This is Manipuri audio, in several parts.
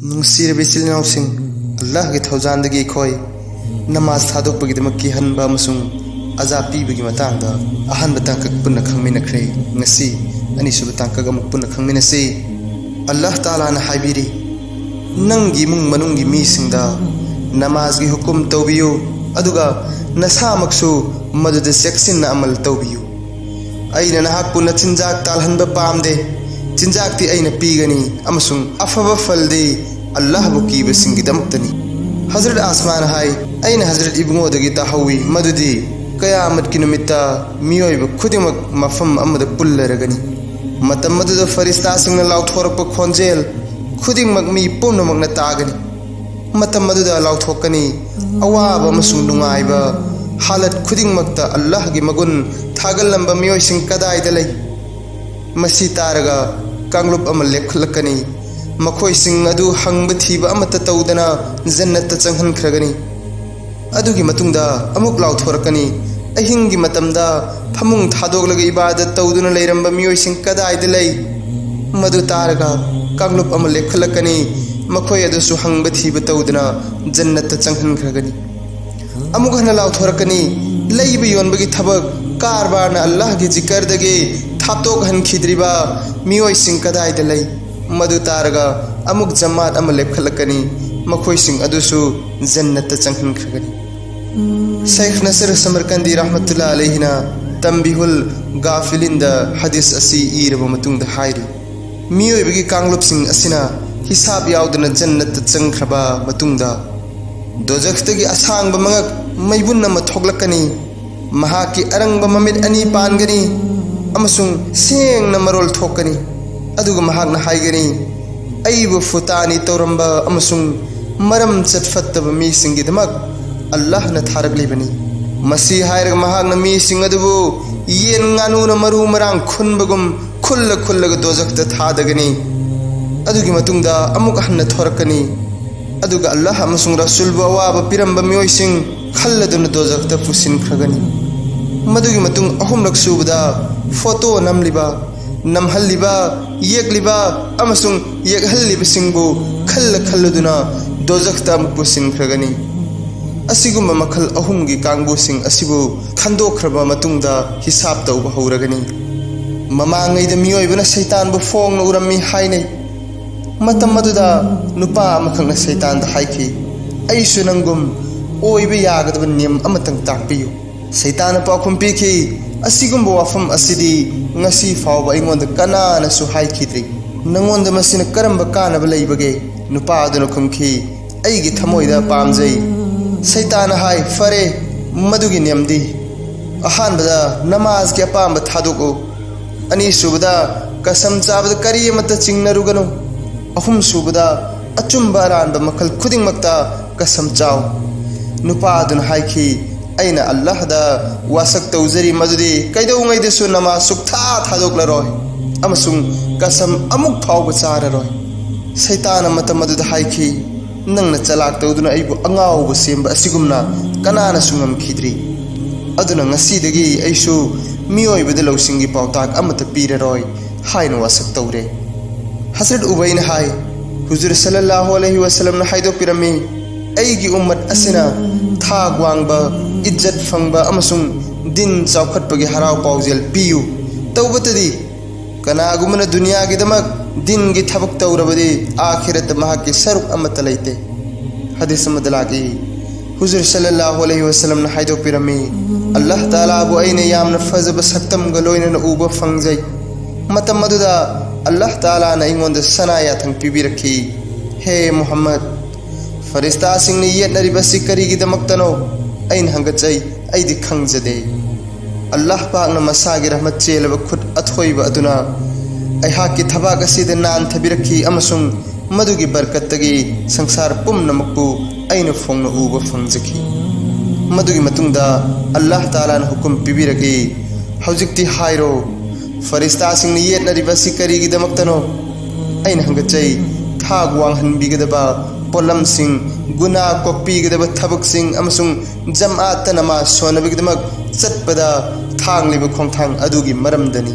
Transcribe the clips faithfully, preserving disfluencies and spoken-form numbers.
ꯅꯨꯡꯁꯤꯔꯕ ꯏꯆꯤꯜ ꯏꯅꯥꯎꯁꯤꯡ, ꯑꯜꯂꯥꯍꯒꯤ ꯊꯧꯖꯥꯟꯗꯒꯤ ꯑꯩꯈꯣꯏ ꯅꯃꯥꯖ ꯊꯥꯗꯣꯛꯄꯒꯤꯗꯃꯛ ꯀꯤꯍꯟꯕ ꯑꯃꯁꯨꯡ ꯑꯖꯥ ꯄꯤꯕꯒꯤ ꯃꯇꯥꯡꯗ ꯑꯍꯥꯟꯕ ꯇꯥꯡꯀꯛ ꯄꯨꯟꯅ ꯈꯪꯃꯤꯟꯅꯈ꯭ꯔꯦ꯫ ꯉꯁꯤ ꯑꯅꯤꯁꯨꯕ ꯇꯥꯡꯀꯛ ꯑꯃꯨꯛ ꯄꯨꯟꯅ ꯈꯪꯃꯤꯟꯅꯁꯤ꯫ ꯑꯜꯂꯥꯍ ꯇꯥꯂꯥꯅ ꯍꯥꯏꯕꯤꯔꯤ, "ꯅꯪꯒꯤ ꯏꯃꯨꯡ ꯃꯅꯨꯡꯒꯤ ꯃꯤꯁꯤꯡꯗ ꯅꯃꯥꯖꯒꯤ ꯍꯨꯀꯨꯝ ꯇꯧꯕꯤꯌꯨ, ꯑꯗꯨꯒ ꯅꯁꯥꯃꯛꯁꯨ ꯃꯗꯨꯗ ꯆꯦꯛꯁꯤꯟꯅ ꯑꯃꯜ ꯇꯧꯕꯤꯌꯨ꯫ ꯑꯩꯅ ꯅꯍꯥꯛꯄꯨ ꯅꯆꯤꯟꯖꯥꯛ ꯇꯥꯜꯍꯟꯕ ꯄꯥꯝꯗꯦ꯫ ꯆꯤꯟꯖꯥꯛꯇꯤ ꯑꯩꯅ ꯄꯤꯒꯅꯤ, ꯑꯃꯁꯨꯡ ꯑꯐꯕ ꯐꯜꯗꯤ ꯑꯜꯂꯥꯍꯕꯨ ꯀꯤꯕꯁꯤꯡꯒꯤꯗꯃꯛꯇꯅꯤ꯫" ꯍꯖꯔꯠ ꯑꯁꯃꯥꯅ ꯍꯥꯏ, "ꯑꯩꯅ ꯍꯖꯔꯠ ꯏꯕꯨꯡꯉꯣꯗꯒꯤ ꯇꯥꯍꯧꯏ ꯃꯗꯨꯗꯤ ꯀꯌꯥꯃꯠꯀꯤ ꯅꯨꯃꯤꯠꯇ ꯃꯤꯑꯣꯏꯕ ꯈꯨꯗꯤꯡꯃꯛ ꯃꯐꯝ ꯑꯃꯗ ꯄꯨꯜꯂꯔꯒꯅꯤ꯫ ꯃꯇꯝ ꯑꯗꯨꯗ ꯐꯔꯤꯁꯇꯥꯁꯤꯡꯅ ꯂꯥꯎꯊꯣꯔꯛꯄ ꯈꯣꯟꯖꯦꯜ ꯈꯨꯗꯤꯡꯃꯛ ꯃꯤ ꯄꯨꯝꯅꯃꯛꯅ ꯇꯥꯒꯅꯤ꯫ ꯃꯇꯝ ꯑꯗꯨꯗ ꯂꯥꯎꯊꯣꯛꯀꯅꯤ, 'ꯑꯋꯥꯕ ꯑꯃꯁꯨꯡ ꯅꯨꯡꯉꯥꯏꯕ ꯍꯥꯂꯠ ꯈꯨꯗꯤꯡꯃꯛꯇ ꯑꯜꯂꯥꯍꯒꯤ ꯃꯒꯨꯟ ꯊꯥꯒꯠꯂꯝꯕ ꯃꯤꯑꯣꯏꯁꯤꯡ ꯀꯗꯥꯏꯗ ꯂꯩ?' ꯃꯁꯤ ꯇꯥꯔꯒ ꯀꯥꯡꯂꯨꯞ ꯑꯃ ꯂꯦꯞꯈꯠꯂꯛꯀꯅꯤ꯫ ꯃꯈꯣꯏꯁꯤꯡ ꯑꯗꯨ ꯍꯪꯕ ꯊꯤꯕ ꯑꯃꯠꯇ ꯇꯧꯗꯅ ꯖꯟꯅꯠꯇ ꯆꯪꯍꯟꯈ꯭ꯔꯒꯅꯤ꯫ ꯑꯗꯨꯒꯤ ꯃꯇꯨꯡꯗ ꯑꯃꯨꯛ ꯂꯥꯎꯊꯣꯔꯛꯀꯅꯤ, "ꯑꯍꯤꯡꯒꯤ ꯃꯇꯝꯗ ꯐꯃꯨꯡ ꯊꯥꯗꯣꯛꯂꯒ ꯏꯕꯥꯗꯠ ꯇꯧꯗꯨꯅ ꯂꯩꯔꯝꯕ ꯃꯤꯑꯣꯏꯁꯤꯡ ꯀꯗꯥꯏꯗ ꯂꯩ?" ꯃꯗꯨ ꯇꯥꯔꯒ ꯀꯥꯡꯂꯨꯞ ꯑꯃ ꯂꯦꯞꯈꯠꯂꯛꯀꯅꯤ꯫ ꯃꯈꯣꯏ ꯑꯗꯨꯁꯨ ꯍꯪꯕ ꯊꯤꯕ ꯇꯧꯗꯨꯅ ꯖꯟꯅꯠꯇ ꯆꯪꯍꯟꯈ꯭ꯔꯒꯅꯤ꯫ ꯑꯃꯨꯛ ꯍꯟꯅ ꯂꯥꯎꯊꯣꯔꯛꯀꯅꯤ, "ꯂꯩꯕ ꯌꯣꯟꯕꯒꯤ ꯊꯕꯛ ꯀꯥꯔꯕꯥꯔꯅ ꯑꯜꯂꯥꯍꯒꯤ ꯖꯤꯀꯔꯗꯒꯤ ꯊꯥꯞꯇꯣꯛꯍꯟꯈꯤꯗ꯭ꯔꯤꯕ ꯃꯤꯑꯣꯏꯁꯤꯡ ꯀꯗꯥꯏꯗ ꯂꯩ?" ꯃꯗꯨ ꯇꯥꯔꯒ ꯑꯃꯨꯛ ꯖꯃꯥꯠ ꯑꯃ ꯂꯦꯞꯈꯠꯂꯛꯀꯅꯤ꯫ ꯃꯈꯣꯏꯁꯤꯡ ꯑꯗꯨꯁꯨ ꯖꯟꯅꯠꯇ ꯆꯪꯍꯟꯈ꯭ꯔꯒꯅꯤ꯫ ꯁꯩꯈ ꯅꯁꯔ ꯁꯃꯔꯀꯟꯗꯤ ꯔꯍꯃꯇꯨꯜꯂꯥ ꯑꯂꯩꯍꯤꯅ ꯇꯝꯕꯤꯍꯨꯜ ꯒꯥꯐꯤꯂꯤꯟꯗ ꯍꯗꯤꯁ ꯑꯁꯤ ꯏꯔꯕ ꯃꯇꯨꯡꯗ ꯍꯥꯏꯔꯤ, ꯃꯤꯑꯣꯏꯕꯒꯤ ꯀꯥꯡꯂꯨꯞꯁꯤꯡ ꯑꯁꯤꯅ ꯍꯤꯁꯥꯕ ꯌꯥꯎꯗꯅ ꯖꯟꯅꯠꯇ ꯆꯪꯈ꯭ꯔꯕ ꯃꯇꯨꯡꯗ, ꯗꯣꯖꯈꯇꯒꯤ ꯑꯁꯥꯡꯕ ꯃꯉꯛ ꯃꯩꯕꯨꯟ ꯑꯃ ꯊꯣꯛꯂꯛꯀꯅꯤ꯫ ꯃꯍꯥꯛꯀꯤ ꯑꯔꯪꯕ ꯃꯃꯤꯠ ꯑꯅꯤ ꯄꯥꯟꯒꯅꯤ ꯑꯃꯁꯨꯡ ꯁꯦꯡꯅ ꯃꯔꯣꯜ ꯊꯣꯛꯀꯅꯤ꯫ ꯑꯗꯨꯒ ꯃꯍꯥꯛꯅ ꯍꯥꯏꯒꯅꯤ, "ꯑꯩꯕꯨ ꯐꯨꯇꯥꯅꯤ ꯇꯧꯔꯝꯕ ꯑꯃꯁꯨꯡ ꯃꯔꯝ ꯆꯠ ꯐꯠꯇꯕ ꯃꯤꯁꯤꯡꯒꯤꯗꯃꯛ ꯑꯜꯂꯥꯍꯅ ꯊꯥꯔꯛꯂꯤꯕꯅꯤ꯫" ꯃꯁꯤ ꯍꯥꯏꯔꯒ ꯃꯍꯥꯛꯅ ꯃꯤꯁꯤꯡ ꯑꯗꯨꯕꯨ ꯌꯦꯟ ꯉꯥꯅꯨꯅ ꯃꯔꯨ ꯃꯔꯥꯡ ꯈꯨꯟꯕꯒꯨꯝ ꯈꯨꯜꯂ ꯈꯨꯜꯂꯒ ꯗꯣꯖꯈꯇ ꯊꯥꯗꯒꯅꯤ꯫ ꯑꯗꯨꯒꯤ ꯃꯇꯨꯡꯗ ꯑꯃꯨꯛ ꯍꯟꯅ ꯊꯣꯔꯛꯀꯅꯤ꯫ ꯑꯗꯨꯒ ꯑꯜꯂꯥꯍ ꯑꯃꯁꯨꯡ ꯔꯁꯨꯜꯕꯨ ꯑꯋꯥꯕ ꯄꯤꯔꯝꯕ ꯃꯤꯑꯣꯏꯁꯤꯡ ꯈꯜꯂꯗꯨꯅ ꯗꯣꯖꯈꯇ ꯄꯨꯁꯤꯟꯈ꯭ꯔꯒꯅꯤ꯫ ꯃꯗꯨꯒꯤ ꯃꯇꯨꯡ ꯑꯍꯨꯝꯂꯛ ꯁꯨꯕꯗ ꯐꯣꯇꯣ ꯅꯝꯂꯤꯕ, ꯅꯝꯍꯜꯂꯤꯕ, ꯌꯦꯛꯂꯤꯕ ꯑꯃꯁꯨꯡ ꯌꯦꯛꯍꯜꯂꯤꯕꯁꯤꯡꯕꯨ ꯈꯜꯂ ꯈꯜꯂꯗꯨꯅ ꯗꯣꯖꯈꯇ ꯑꯃꯨꯛ ꯄꯨꯁꯤꯟꯈ꯭ꯔꯒꯅꯤ꯫ ꯑꯁꯤꯒꯨꯝꯕ ꯃꯈꯜ ꯑꯍꯨꯝꯒꯤ ꯀꯥꯡꯕꯨꯁꯤꯡ ꯑꯁꯤꯕꯨ ꯈꯟꯗꯣꯛꯈ꯭ꯔꯕ ꯃꯇꯨꯡꯗ ꯍꯤꯁꯥꯞ ꯇꯧꯕ ꯍꯧꯔꯒꯅꯤ꯫ ꯃꯃꯥꯡꯉꯩꯗ ꯃꯤꯑꯣꯏꯕꯅ ꯁꯩꯇꯥꯟꯕꯨ ꯐꯣꯡꯅ ꯎꯔꯝꯃꯤ ꯍꯥꯏꯅꯩ꯫ ꯃꯇꯝ ꯑꯗꯨꯗ ꯅꯨꯄꯥ ꯑꯃꯈꯛꯅ ꯁꯩꯇꯥꯟꯗ ꯍꯥꯏꯈꯤ, "ꯑꯩꯁꯨ ꯅꯪꯒꯨꯝ ꯑꯣꯏꯕ ꯌꯥꯒꯗꯕ ꯅꯤꯌꯝ ꯑꯃꯇꯪ ꯇꯥꯛꯄꯤꯌꯨ꯫" ꯁꯩꯇꯥꯟꯅ ꯄꯥꯎꯈꯨꯝ ꯄꯤꯈꯤ, "ꯑꯁꯤꯒꯨꯝꯕ ꯋꯥꯐꯝ ꯑꯁꯤꯗꯤ ꯉꯁꯤ ꯐꯥꯎꯕ ꯑꯩꯉꯣꯟꯗ ꯀꯅꯥꯅꯁꯨ ꯍꯥꯏꯈꯤꯗ꯭ꯔꯤ꯫ ꯅꯉꯣꯟꯗ ꯃꯁꯤꯅ ꯀꯔꯝꯕ ꯀꯥꯟꯅꯕ ꯂꯩꯕꯒꯦ?" ꯅꯨꯄꯥ ꯑꯗꯨꯅ ꯈꯨꯝꯈꯤ, "ꯑꯩꯒꯤ ꯊꯃꯣꯏꯗ ꯄꯥꯝꯖꯩ꯫" ꯁꯩꯇꯥꯟꯅ ꯍꯥꯏ, "ꯐꯔꯦ, ꯃꯗꯨꯒꯤ ꯅꯤꯌꯝꯗꯤ ꯑꯍꯥꯟꯕꯗ ꯅꯃꯥꯖꯒꯤ ꯑꯄꯥꯝꯕ ꯊꯥꯗꯣꯛꯎ꯫ ꯑꯅꯤꯁꯨꯕꯗ, ꯀꯁꯝ ꯆꯥꯕꯗ ꯀꯔꯤ ꯑꯃꯠꯇ ꯆꯤꯡꯅꯔꯨꯒꯅꯨ꯫ ꯑꯍꯨꯝꯁꯨꯕꯗ, ꯑꯆꯨꯝꯕ ꯑꯔꯥꯟꯕ ꯃꯈꯜ ꯈꯨꯗꯤꯡꯃꯛꯇ ꯀꯁꯝ ꯆꯥꯎ꯫" ꯅꯨꯄꯥ ꯑꯗꯨꯅ ꯍꯥꯏꯈꯤ, "ꯑꯩꯅ ꯑꯜꯂꯥꯍꯗ ꯋꯥꯁꯛ ꯇꯧꯖꯔꯤ ꯃꯗꯨꯗꯤ ꯀꯩꯗꯧꯉꯩꯗꯁꯨ ꯅꯃꯥꯖ ꯁꯨꯛꯊꯥ ꯊꯥꯗꯣꯛꯂꯔꯣꯏ ꯑꯃꯁꯨꯡ ꯀꯁꯝ ꯑꯃꯨꯛ ꯐꯥꯎꯕ ꯆꯥꯔꯔꯣꯏ꯫" ꯁꯩꯇꯥꯟꯅ ꯃꯇꯝ ꯑꯗꯨꯗ ꯍꯥꯏꯈꯤ, "ꯅꯪꯅ ꯆꯂꯥꯛ ꯇꯧꯗꯨꯅ ꯑꯩꯕꯨ ꯑꯉꯥꯎꯕ ꯁꯦꯝꯕ ꯑꯁꯤꯒꯨꯝꯅ ꯀꯅꯥꯅꯁꯨ ꯉꯝꯈꯤꯗ꯭ꯔꯤ꯫ ꯑꯗꯨꯅ ꯉꯁꯤꯗꯒꯤ ꯑꯩꯁꯨ ꯃꯤꯑꯣꯏꯕꯗ ꯂꯧꯁꯤꯡꯒꯤ ꯄꯥꯎꯇꯥꯛ ꯑꯃꯠꯇ ꯄꯤꯔꯔꯣꯏ" ꯍꯥꯏꯅ ꯋꯥꯁꯛ ꯇꯧꯔꯦ꯫ ꯍꯖꯔꯠ ꯎꯕꯩꯅ ꯍꯥꯏ, "ꯍꯨꯖꯨꯔ ꯁꯜꯂꯜꯂꯥꯍꯨ ꯑꯂꯩꯍꯤ ꯋꯥꯁꯜꯂꯝꯅ ꯍꯥꯏꯗꯣꯛꯄꯤꯔꯝꯃꯤ, 'ꯑꯩꯒꯤ ꯎꯝꯃꯠ ꯑꯁꯤꯅ ꯊꯥꯛ ꯋꯥꯡꯕ, ꯏꯖꯠ ꯐꯪꯕ ꯑꯃꯁꯨꯡ ꯗꯤꯟ ꯆꯥꯎꯈꯠꯄꯒꯤ ꯍꯔꯥꯎ ꯄꯥꯎꯖꯦꯜ ꯄꯤꯌꯨ꯫ ꯇꯧꯕꯇꯗꯤ ꯀꯅꯥꯒꯨꯝꯕꯅ ꯗꯨꯅꯤꯌꯥꯒꯤꯗꯃꯛ ꯗꯤꯟꯒꯤ ꯊꯕꯛ ꯇꯧꯔꯕꯗꯤ ꯑꯥꯈꯤꯔꯠꯇ ꯃꯍꯥꯛꯀꯤ ꯁꯔꯨꯛ ꯑꯃꯠꯇ ꯂꯩꯇꯦ꯫'" ꯍꯗꯤꯁ ꯑꯃꯗ ꯂꯥꯛꯏ, ꯍꯨꯖꯨꯔ ꯁꯜꯂꯜꯂꯥꯍꯨ ꯑꯂꯩꯍꯤ ꯋꯥꯁꯜꯂꯝꯅ ꯍꯥꯏꯗꯣꯛꯄꯤꯔꯝꯃꯤ, "ꯑꯜꯂꯥꯍ ꯇꯥꯂꯥꯕꯨ ꯑꯩꯅ ꯌꯥꯝꯅ ꯐꯖꯕ ꯁꯛꯇꯝꯒ ꯂꯣꯏꯅꯅ ꯎꯕ ꯐꯪꯖꯩ꯫ ꯃꯇꯝ ꯑꯗꯨꯗ ꯑꯜꯂꯥꯍ ꯇꯥꯂꯥꯅ ꯑꯩꯉꯣꯟꯗ ꯁꯅꯥ ꯌꯥꯊꯪ ꯄꯤꯕꯤꯔꯛꯈꯤ, 'ꯍꯦ ꯃꯨꯍꯝꯃꯗ, ꯐꯔꯤꯁꯇꯥꯁꯤꯡꯅ ꯌꯦꯠꯅꯔꯤꯕꯁꯤ ꯀꯔꯤꯒꯤꯗꯃꯛꯇꯅꯣ?' ꯑꯩꯅ ꯍꯪꯒꯠꯆꯩ, "ꯑꯩꯗꯤ ꯈꯪꯖꯗꯦ꯫" ꯑꯜꯂꯥꯍ ꯄꯥꯛꯅ ꯃꯁꯥꯒꯤ ꯔꯍꯃꯠ ꯆꯦꯜꯂꯕ ꯈꯨꯠ ꯑꯊꯣꯏꯕ ꯑꯗꯨꯅ ꯑꯩꯍꯥꯛꯀꯤ ꯊꯕꯥꯛ ꯑꯁꯤꯗ ꯅꯥꯟꯊꯕꯤꯔꯛꯈꯤ ꯑꯃꯁꯨꯡ ꯃꯗꯨꯒꯤ ꯕꯔꯀꯠꯇꯒꯤ ꯁꯪꯁꯥꯔ ꯄꯨꯝꯅꯃꯛꯄꯨ ꯑꯩꯅ ꯐꯣꯡꯅ ꯎꯕ ꯐꯪꯖꯈꯤ꯫ ꯃꯗꯨꯒꯤ ꯃꯇꯨꯡꯗ ꯑꯜꯂꯥꯍ ꯇꯥꯂꯥꯅ ꯍꯨꯀꯨꯝ ꯄꯤꯕꯤꯔꯛꯏ, "ꯍꯧꯖꯤꯛꯇꯤ ꯍꯥꯏꯔꯣ, ꯐꯔꯤꯁꯇꯥꯁꯤꯡꯅ ꯌꯦꯠꯅꯔꯤꯕ ꯑꯁꯤ ꯀꯔꯤꯒꯤꯗꯃꯛꯇꯅꯣ?" ꯑꯩꯅ ꯍꯪꯒꯠꯆꯩ, "ꯊꯥꯛ ꯋꯥꯡꯍꯟꯕꯤꯒꯗꯕ ꯄꯣꯠꯂꯝꯁꯤꯡ, ꯒꯨꯅꯥ ꯀꯣꯛꯄꯤꯒꯗꯕ ꯊꯕꯛꯁꯤꯡ ꯑꯃꯁꯨꯡ ꯖꯝꯑꯥꯠꯇ ꯅꯃꯥꯖ ꯁꯣꯟꯅꯕꯒꯤꯗꯃꯛ ꯆꯠꯄꯗ ꯊꯥꯡꯂꯤꯕ ꯈꯣꯡꯊꯥꯡ ꯑꯗꯨꯒꯤ ꯃꯔꯝꯗꯅꯤ꯫"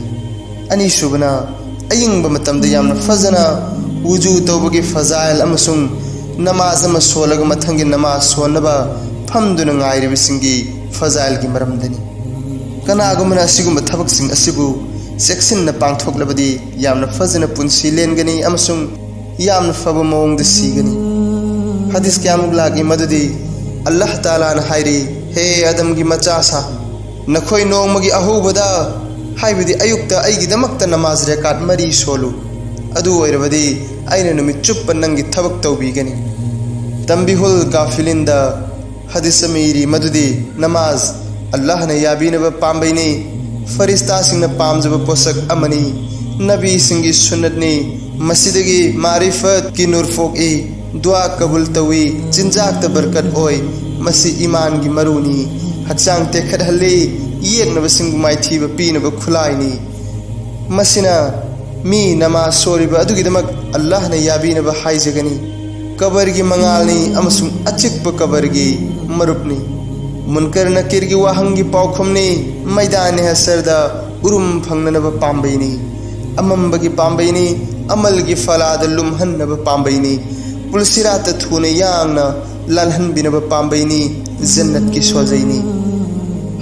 ꯑꯅꯤꯁꯨꯕꯅ, ꯑꯌꯤꯡꯕ ꯃꯇꯝꯗ ꯌꯥꯝꯅ ꯐꯖꯅ ꯋꯨꯖꯨ ꯇꯧꯕꯒꯤ ꯐꯖꯥꯏꯜ ꯑꯃꯁꯨꯡ ꯅꯃꯥꯖ ꯑꯃ ꯁꯣꯜꯂꯒ ꯃꯊꯪꯒꯤ ꯅꯃꯥꯖ ꯁꯣꯟꯅꯕ ꯐꯝꯗꯨꯅ ꯉꯥꯏꯔꯤꯕꯁꯤꯡꯒꯤ ꯐꯖꯥꯏꯜꯒꯤ ꯃꯔꯝꯗꯅꯤ꯫ ꯀꯅꯥꯒꯨꯝꯕꯅ ꯑꯁꯤꯒꯨꯝꯕ ꯊꯕꯛꯁꯤꯡ ꯑꯁꯤꯕꯨ ꯆꯦꯛꯁꯤꯟꯅ ꯄꯥꯡꯊꯣꯛꯂꯕꯗꯤ ꯌꯥꯝꯅ ꯐꯖꯅ ꯄꯨꯟꯁꯤ ꯂꯦꯟꯒꯅꯤ ꯑꯃꯁꯨꯡ ꯌꯥꯝꯅ ꯐꯕ ꯃꯑꯣꯡꯗ ꯁꯤꯒꯅꯤ꯫ ꯍꯗꯤꯁ ꯀꯌꯥꯃꯨꯛ ꯂꯥꯛꯏ ꯃꯗꯨꯗꯤ ꯑꯜꯂꯥꯍ ꯇꯥꯂꯥꯅ ꯍꯥꯏꯔꯤ, "ꯍꯦ ꯑꯗꯝꯒꯤ ꯃꯆꯥꯁꯥ, ꯅꯈꯣꯏ ꯅꯣꯡꯃꯒꯤ ꯑꯍꯧꯕꯗ, ꯍꯥꯏꯕꯗꯤ ꯑꯌꯨꯛꯇ, ꯑꯩꯒꯤꯗꯃꯛꯇ ꯅꯃꯥꯖ ꯔꯦꯀꯥꯠ ꯃꯔꯤ ꯁꯣꯜꯂꯨ꯫ ꯑꯗꯨ ꯑꯣꯏꯔꯕꯗꯤ ꯑꯩꯅ ꯅꯨꯃꯤꯠ ꯆꯨꯞꯄ ꯅꯪꯒꯤ ꯊꯕꯛ ꯇꯧꯕꯤꯒꯅꯤ"꯫ ꯇꯝꯕꯤꯍꯨꯜ ꯒꯥꯐꯤꯂꯤꯟꯗ ꯍꯗꯤꯁ ꯑꯃ ꯏꯔꯤ ꯃꯗꯨꯗꯤ ꯅꯃꯥꯖ ꯑꯜꯂꯥꯍꯅ ꯌꯥꯕꯤꯅꯕ ꯄꯥꯝꯕꯩꯅꯤ, ꯐꯔꯤꯁꯇꯥꯁꯤꯡꯅ ꯄꯥꯝꯖꯕ ꯄꯣꯠꯁꯛ ꯑꯃꯅꯤ, ꯅꯕꯤꯁꯤꯡꯒꯤ ꯁꯨꯟꯅꯠꯅꯤ, ꯃꯁꯤꯗꯒꯤ ꯃꯥꯔꯤꯐꯠꯀꯤ ꯅꯨꯔ ꯄꯣꯛꯏ, ꯗꯨꯋꯥ ꯀꯕꯨꯜ ꯇꯧꯏ, ꯆꯤꯟꯖꯥꯛꯇ ꯕꯔꯀꯠ ꯑꯣꯏ, ꯃꯁꯤ ꯏꯃꯥꯟꯒꯤ ꯃꯔꯨꯅꯤ, ꯍꯛꯆꯥꯡ ꯇꯦꯛꯈꯠꯍꯜꯂꯤ, ꯌꯦꯛꯅꯕꯁꯤꯡꯕꯨ ꯃꯥꯏꯊꯤꯕ ꯄꯤꯅꯕ ꯈꯨꯠꯂꯥꯏꯅꯤ꯫ ꯃꯁꯤꯅ ꯃꯤ ꯅꯃꯥꯖ ꯁꯣꯜꯂꯤꯕ ꯑꯗꯨꯒꯤꯗꯃꯛ ꯑꯜꯂꯥꯍꯅ ꯌꯥꯕꯤꯅꯕ ꯍꯥꯏꯖꯒꯅꯤ꯫ ꯀꯕꯔꯒꯤ ꯃꯉꯥꯜꯅꯤ ꯑꯃꯁꯨꯡ ꯑꯆꯤꯛꯄ ꯀꯕꯔꯒꯤ ꯃꯔꯨꯞꯅꯤ꯫ ꯃꯨꯟꯀꯔ ꯅꯀꯤꯔꯒꯤ ꯋꯥꯍꯪꯒꯤ ꯄꯥꯎꯈꯨꯝꯅꯤ꯫ ꯃꯩꯗꯥꯟ ꯍꯁꯔꯗ ꯎꯔꯨꯝ ꯐꯪꯅꯅꯕ ꯄꯥꯝꯕꯩꯅꯤ꯫ ꯑꯃꯝꯕꯒꯤ ꯄꯥꯝꯕꯩꯅꯤ꯫ ꯑꯃꯜꯒꯤ ꯐꯂꯥꯗ ꯂꯨꯝꯍꯟꯅꯕ ꯄꯥꯝꯕꯩꯅꯤ꯫ ꯄꯨꯜꯁꯤꯔꯥꯠꯇ ꯊꯨꯅ ꯌꯥꯡꯅ ꯂꯥꯜꯍꯟꯕꯤꯅꯕ ꯄꯥꯝꯕꯩꯅꯤ꯫ ꯖꯟꯅꯠꯀꯤ ꯁꯣꯖꯩꯅꯤ꯫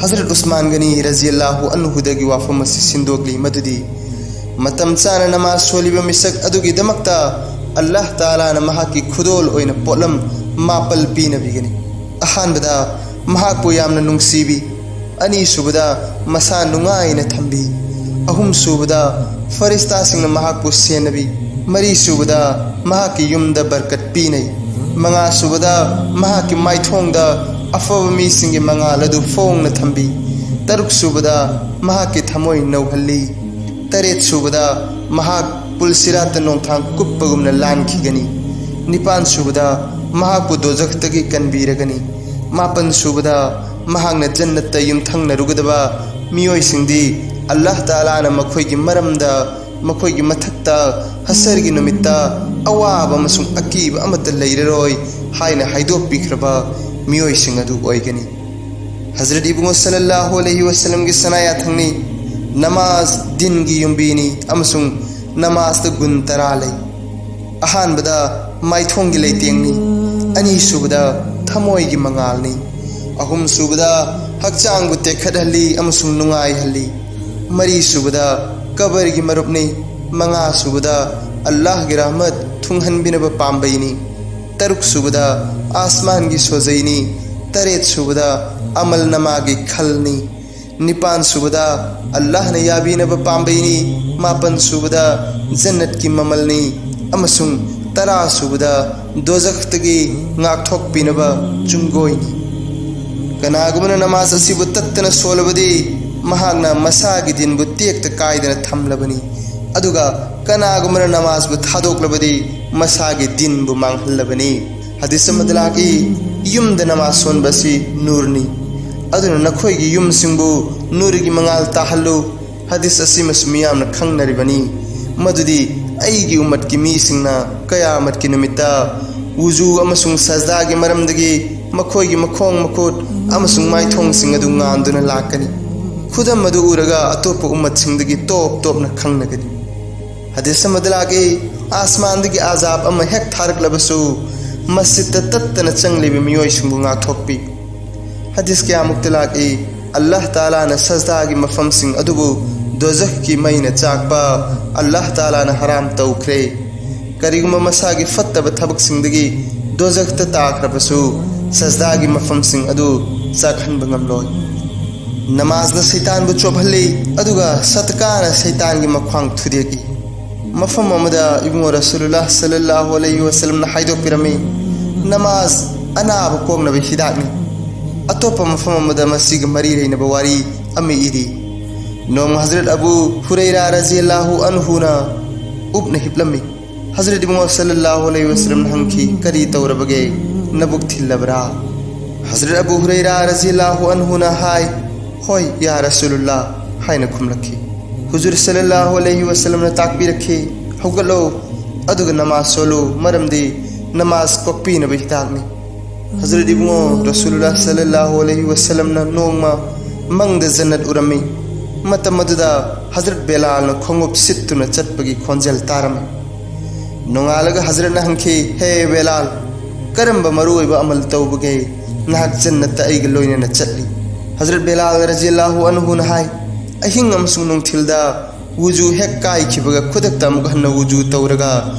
ꯍꯖꯔꯠ ꯎꯁꯃꯥꯟ ꯒꯅꯤ ꯔꯖꯤꯌꯜꯂꯥꯍꯨ ꯑꯟꯍꯨꯗꯒꯤ ꯋꯥꯐꯝ ꯑꯁꯤ ꯁꯤꯟꯗꯣꯛꯂꯤ ꯃꯗꯨꯗꯤ, ꯃꯇꯝ ꯆꯥꯅ ꯅꯃꯥꯖ ꯁꯣꯜꯂꯤꯕ ꯃꯤꯁꯛ ꯑꯗꯨꯒꯤꯗꯃꯛꯇ ꯑꯜꯂꯥꯍ ꯇꯥꯂꯥꯅ ꯃꯍꯥꯛꯀꯤ ꯈꯨꯗꯣꯜ ꯑꯣꯏꯅ ꯄꯣꯠꯂꯝ ꯃꯥꯄꯜ ꯄꯤꯅꯕꯤꯒꯅꯤ꯫ ꯑꯍꯥꯟꯕꯗ, ꯃꯍꯥꯛꯄꯨ ꯌꯥꯝꯅ ꯅꯨꯡꯁꯤꯕꯤ꯫ ꯑꯅꯤꯁꯨꯕꯗ, ꯃꯁꯥ ꯅꯨꯡꯉꯥꯏꯅ ꯊꯝꯕꯤ꯫ ꯑꯍꯨꯝꯁꯨꯕꯗ, ꯐꯔꯤꯁꯇꯥꯁꯤꯡꯅ ꯃꯍꯥꯛꯄꯨ ꯁꯦꯟꯅꯕꯤ꯫ ꯃꯔꯤꯁꯨꯕꯗ, ꯃꯍꯥꯛꯀꯤ ꯌꯨꯝꯗ ꯕꯔꯀꯠ ꯄꯤꯅꯩ꯫ ꯃꯉꯥꯁꯨꯕꯗ, ꯃꯍꯥꯛꯀꯤ ꯃꯥꯏꯊꯣꯡꯗ ꯑꯐꯕ ꯃꯤꯁꯤꯡꯒꯤ ꯃꯉꯥꯜ ꯑꯗꯨ ꯐꯣꯡꯅ ꯊꯝꯕꯤ꯫ ꯇꯔꯨꯛꯁꯨꯕꯗ, ꯃꯍꯥꯛꯀꯤ ꯊꯃꯣꯏ ꯅꯧꯍꯜꯂꯤ꯫ ꯇꯔꯦꯠꯁꯨꯕꯗ, ꯃꯍꯥꯛ ꯄꯨꯜꯁꯤꯔꯥꯠꯇ ꯅꯣꯡꯊꯥꯡ ꯀꯨꯞꯄꯒꯨꯝꯅ ꯂꯥꯟꯈꯤꯒꯅꯤ꯫ ꯅꯤꯄꯥꯟꯁꯨꯕꯗ, ꯃꯍꯥꯛꯄꯨ ꯗꯣꯖꯈꯇꯒꯤ ꯀꯟꯕꯤꯔꯒꯅꯤ꯫ ꯃꯥꯄꯟꯁꯨꯕꯗ, ꯃꯍꯥꯛꯅ ꯖꯟꯅꯠꯇ ꯌꯨꯝꯊꯪꯅꯔꯨꯒꯗꯕ ꯃꯤꯑꯣꯏꯁꯤꯡꯗꯤ ꯑꯜꯂꯥꯍ ꯇꯥꯂꯥꯅ ꯃꯈꯣꯏꯒꯤ ꯃꯔꯝꯗ, ꯃꯈꯣꯏꯒꯤ ꯃꯊꯛꯇ, ꯍꯁꯔꯒꯤ ꯅꯨꯃꯤꯠꯇ ꯑꯋꯥꯕ ꯑꯃꯁꯨꯡ ꯑꯀꯤꯕ ꯑꯃꯠꯇ ꯂꯩꯔꯔꯣꯏ ꯍꯥꯏꯅ ꯍꯥꯏꯗꯣꯛꯄꯤꯈ꯭ꯔꯕ ꯃꯤꯑꯣꯏꯁꯤꯡ ꯑꯗꯨ ꯑꯣꯏꯒꯅꯤ꯫ ꯍꯖꯔꯠ ꯏꯕꯨꯡꯉꯣ ꯁꯜꯂꯜꯂꯥꯍꯨ ꯑꯂꯩꯍꯤ ꯋꯁꯜꯂꯝꯒꯤ ꯁꯅꯥ ꯌꯥꯊꯪꯅꯤ꯫ ꯅꯃꯥꯖ ꯗꯤꯟꯒꯤ ꯌꯨꯝꯕꯤꯅꯤ ꯑꯃꯁꯨꯡ ꯅꯃꯥꯖꯇ ꯒꯨꯟ ꯇꯔꯥ ꯂꯩ꯫ ꯑꯍꯥꯟꯕꯗ ꯃꯥꯏꯊꯣꯡꯒꯤ ꯂꯩꯇꯦꯡꯅꯤ, ꯑꯅꯤꯁꯨꯕꯗ ꯊꯃꯣꯏꯒꯤ ꯃꯉꯥꯜꯅꯤ, ꯑꯍꯨꯝꯁꯨꯕꯗ ꯍꯛꯆꯥꯡꯕꯨ ꯇꯦꯛꯈꯠꯍꯜꯂꯤ ꯑꯃꯁꯨꯡ ꯅꯨꯡꯉꯥꯏꯍꯜꯂꯤ, ꯃꯔꯤꯁꯨꯕꯗ ꯀꯕꯔꯒꯤ ꯃꯔꯨꯞꯅꯤ, ꯃꯉꯥꯁꯨꯕꯗ ꯑꯜꯂꯥꯍꯒꯤ ꯔꯍꯃꯠ ꯊꯨꯡꯍꯟꯕꯤꯅꯕ ꯄꯥꯝꯕꯩꯅꯤ, ꯇꯔꯨꯛꯁꯨꯕꯗ ꯑꯥꯁꯃꯥꯟꯒꯤ ꯁꯣꯖꯩꯅꯤ, ꯇꯔꯦꯠꯁꯨꯕꯗ ꯑꯃꯜ ꯅꯃꯥꯒꯤ ꯈꯜꯅꯤ, ꯅꯤꯄꯥꯟꯁꯨꯕꯗ ꯑꯜꯂꯥꯍꯅ ꯌꯥꯕꯤꯅꯕ ꯄꯥꯝꯕꯩꯅꯤ, ꯃꯥꯄꯟꯁꯨꯕꯗ ꯖꯟꯅꯠꯀꯤ ꯃꯃꯜꯅꯤ, ꯑꯃꯁꯨꯡ ꯇꯔꯥꯁꯨꯕꯗ ꯗꯣꯖꯈꯇꯒꯤ ꯉꯥꯛꯊꯣꯛꯄꯤꯅꯕ ꯆꯨꯡꯒꯣꯏꯅꯤ꯫ ꯀꯅꯥꯒꯨꯝꯕꯅ ꯅꯃꯥꯖ ꯑꯁꯤꯕꯨ ꯇꯠꯇꯅ ꯁꯣꯜꯂꯕꯗꯤ ꯃꯍꯥꯛꯅ ꯃꯁꯥꯒꯤ ꯗꯤꯟꯕꯨ ꯇꯦꯛꯇ ꯀꯥꯏꯗꯅ ꯊꯝꯂꯕꯅꯤ, ꯑꯗꯨꯒ ꯀꯅꯥꯒꯨꯝꯕꯅ ꯅꯃꯥꯖꯕꯨ ꯊꯥꯗꯣꯛꯂꯕꯗꯤ ꯃꯁꯥꯒꯤ ꯗꯤꯟꯕꯨ ꯃꯥꯡꯍꯜꯂꯕꯅꯤ꯫ ꯍꯗꯤꯁ ꯑꯃꯗ ꯂꯥꯛꯏ, ꯌꯨꯝꯗ ꯅꯃꯥꯖ ꯁꯣꯟꯕ ꯑꯁꯤ ꯅꯨꯔꯅꯤ, ꯑꯗꯨꯅ ꯅꯈꯣꯏꯒꯤ ꯌꯨꯝꯁꯤꯡꯕꯨ ꯅꯨꯔꯒꯤ ꯃꯉꯥꯜ ꯇꯥꯍꯜꯂꯨ꯫ ꯍꯗꯤꯁ ꯑꯁꯤꯃꯁꯨ ꯃꯤꯌꯥꯝꯅ ꯈꯪꯅꯔꯤꯕꯅꯤ, ꯃꯗꯨꯗꯤ ꯑꯩꯒꯤ ꯎꯝꯃꯠꯀꯤ ꯃꯤꯁꯤꯡꯅ ꯀꯌꯥꯃꯠꯀꯤ ꯅꯨꯃꯤꯠꯇ ꯋꯨꯖꯨ ꯑꯃꯁꯨꯡ ꯁꯖꯗꯥꯒꯤ ꯃꯔꯝꯗꯒꯤ ꯃꯈꯣꯏꯒꯤ ꯃꯈꯣꯡ ꯃꯈꯨꯠ ꯑꯃꯁꯨꯡ ꯃꯥꯏꯊꯣꯡꯁꯤꯡ ꯑꯗꯨ ꯉꯥꯟꯗꯨꯅ ꯂꯥꯛꯀꯅꯤ꯫ ꯈꯨꯗꯝ ꯑꯗꯨ ꯎꯔꯒ ꯑꯇꯣꯞꯄ ꯎꯝꯃꯠꯁꯤꯡꯗꯒꯤ ꯇꯣꯞ ꯇꯣꯞꯅ ꯈꯪꯅꯒꯅꯤ꯫ ꯍꯗꯤꯁ ꯑꯃꯗ ꯂꯥꯛꯏ, ꯑꯥꯁꯃꯥꯟꯗꯒꯤ ꯑꯖꯥꯕ ꯑꯃ ꯍꯦꯛ ꯊꯥꯔꯛꯂꯕꯁꯨ ꯃꯁꯖꯤꯗꯇ ꯇꯠꯇꯅ ꯆꯪꯂꯤꯕ ꯃꯤꯑꯣꯏꯁꯤꯡꯕꯨ ꯉꯥꯛꯊꯣꯛꯄꯤ꯫ ꯍꯗꯤꯁ ꯀꯌꯥꯃꯨꯛꯇ ꯂꯥꯛꯏ, ꯑꯜꯂꯥꯍ ꯇꯥꯂꯥꯅ ꯁꯖꯗꯥꯒꯤ ꯃꯐꯝꯁꯤꯡ ꯑꯗꯨꯕꯨ ꯗꯣꯖꯈꯀꯤ ꯃꯩꯅ ꯆꯥꯛꯄ ꯑꯜꯂꯥꯍ ꯇꯥꯂꯥꯅ ꯍꯔꯥꯝ ꯇꯧꯈ꯭ꯔꯦ꯫ ꯀꯔꯤꯒꯨꯝꯕ ꯃꯁꯥꯒꯤ ꯐꯠꯇꯕ ꯊꯕꯛꯁꯤꯡꯗꯒꯤ ꯗꯣꯖꯈꯇ ꯇꯥꯈ꯭ꯔꯕꯁꯨ ꯁꯖꯗꯥꯒꯤ ꯃꯐꯝꯁꯤꯡ ꯑꯗꯨ ꯆꯥꯛꯍꯟꯕ ꯉꯝꯂꯣꯏ꯫ ꯅꯃꯥꯖꯅ ꯁꯩꯇꯥꯟꯕꯨ ꯆꯣꯞꯍꯜꯂꯤ, ꯑꯗꯨꯒ ꯁꯠꯀꯥꯅ ꯁꯩꯇꯥꯟꯒꯤ ꯃꯈ꯭ꯋꯥꯡ ꯊꯨꯗꯦꯛꯏ꯫ ꯃꯐꯝ ꯑꯃꯗ ꯏꯕꯨꯡꯉꯣ ꯔꯁꯨꯂꯨꯜꯂꯥꯍ ꯁꯜꯂꯜꯂꯥꯍꯨ ꯑꯂꯩꯍꯤ ꯋꯁꯜꯂꯝꯅ ꯍꯥꯏꯗꯣꯛꯄꯤꯔꯝꯃꯤ, ꯅꯃꯥꯖ ꯑꯅꯥꯕ ꯀꯣꯛꯅꯕ ꯍꯤꯗꯥꯛꯅꯤ꯫ ꯑꯇꯣꯞꯄ ꯃꯐꯝ ꯑꯃꯗ ꯃꯁꯤꯒ ꯃꯔꯤ ꯂꯩꯅꯕ ꯋꯥꯔꯤ ꯑꯃ ꯏꯔꯤ꯫ ꯅꯣꯡꯃ ꯍꯖꯔꯠ ꯑꯕꯨ ꯍꯨꯔꯩꯔꯥ ꯔꯖꯤꯌꯜꯂꯥꯍꯨ ꯑꯟꯍꯨꯅ ꯎꯞꯅ ꯍꯤꯞꯂꯝꯃꯤ꯫ ꯍꯖꯔꯠ ꯏꯕꯨꯡꯉꯣ ꯁꯜꯂꯜꯂꯥꯍꯨ ꯑꯂꯩꯍꯤ ꯋꯁꯜꯂꯝꯅ ꯍꯪꯈꯤ, "ꯀꯔꯤ ꯇꯧꯔꯕꯒꯦ? ꯅꯕꯨꯛ ꯊꯤꯜꯂꯕ꯭ꯔꯥ?" ꯍꯖꯔꯠ ꯑꯕꯨ ꯍꯨꯔꯩꯔꯥ ꯔꯖꯤꯌꯜꯂꯥꯍꯨ ꯑꯟꯍꯨꯅ ꯍꯥꯏ, "ꯍꯣꯏ, ꯌꯥ ꯔꯁꯨꯂꯨꯜꯂꯥ" ꯍꯥꯏꯅ ꯈꯨꯝꯂꯛꯈꯤ꯫ ꯍꯨꯖꯨꯔ ꯁꯜꯂꯜꯂꯥꯍꯨ ꯑꯂꯩꯍꯤ ꯋꯁꯜꯂꯝꯅ ꯇꯥꯛꯄꯤꯔꯛꯈꯤ, "ꯍꯧꯒꯠꯂꯣ, ꯑꯗꯨꯒ ꯅꯃꯥꯖ ꯁꯣꯜꯂꯨ, ꯃꯔꯝꯗꯤ ꯅꯃꯥꯖ ꯀꯣꯛꯄꯤꯅꯕ ꯍꯤꯗꯥꯛꯅꯤ"꯫ ꯍꯖꯔꯠ ꯏꯕꯨꯡꯉꯣ ꯔꯁꯨꯂꯨꯜꯂꯥ ꯁꯜꯂꯜꯂꯥꯍꯨ ꯑꯂꯩꯍꯤ ꯋꯁꯜꯂꯝꯅ ꯅꯣꯡꯃ ꯃꯪꯗ ꯖꯟꯅꯠ ꯎꯔꯝꯃꯤ꯫ ꯃꯇꯝ ꯑꯗꯨꯗ ꯍꯖꯔꯠ ꯕꯦꯂꯥꯜꯅ ꯈꯣꯡꯎꯞ ꯁꯤꯠꯇꯨꯅ ꯆꯠꯄꯒꯤ ꯈꯣꯟꯖꯦꯜ ꯇꯥꯔꯝꯃꯤ꯫ ꯅꯣꯡꯉꯥꯜꯂꯒ ꯍꯖꯔꯠꯅ ꯍꯪꯈꯤ, "ꯍꯦ ꯕꯦꯂꯥꯜ, ꯀꯔꯝꯕ ꯃꯔꯨꯑꯣꯏꯕ ꯑꯃꯜ ꯇꯧꯕꯒꯦ ꯅꯍꯥꯛ ꯖꯟꯅꯠꯇ ꯑꯩꯒ ꯂꯣꯏꯅꯅ ꯆꯠꯂꯤ?" ꯍꯖꯔꯠ ꯕꯦꯂꯥꯜ ꯔꯖꯤꯌꯜꯂꯥꯍꯨ ꯑꯟꯍꯨꯅ ꯍꯥꯏ, "ꯑꯍꯤꯡ ꯑꯃꯁꯨꯡ ꯅꯨꯡꯊꯤꯜꯗ ꯋꯨꯖꯨ ꯍꯦꯛ ꯀꯥꯏꯈꯤꯕꯒ ꯈꯨꯗꯛꯇ ꯑꯃꯨꯛ ꯍꯟꯅ ꯋꯨꯖꯨ ꯇꯧꯔꯒ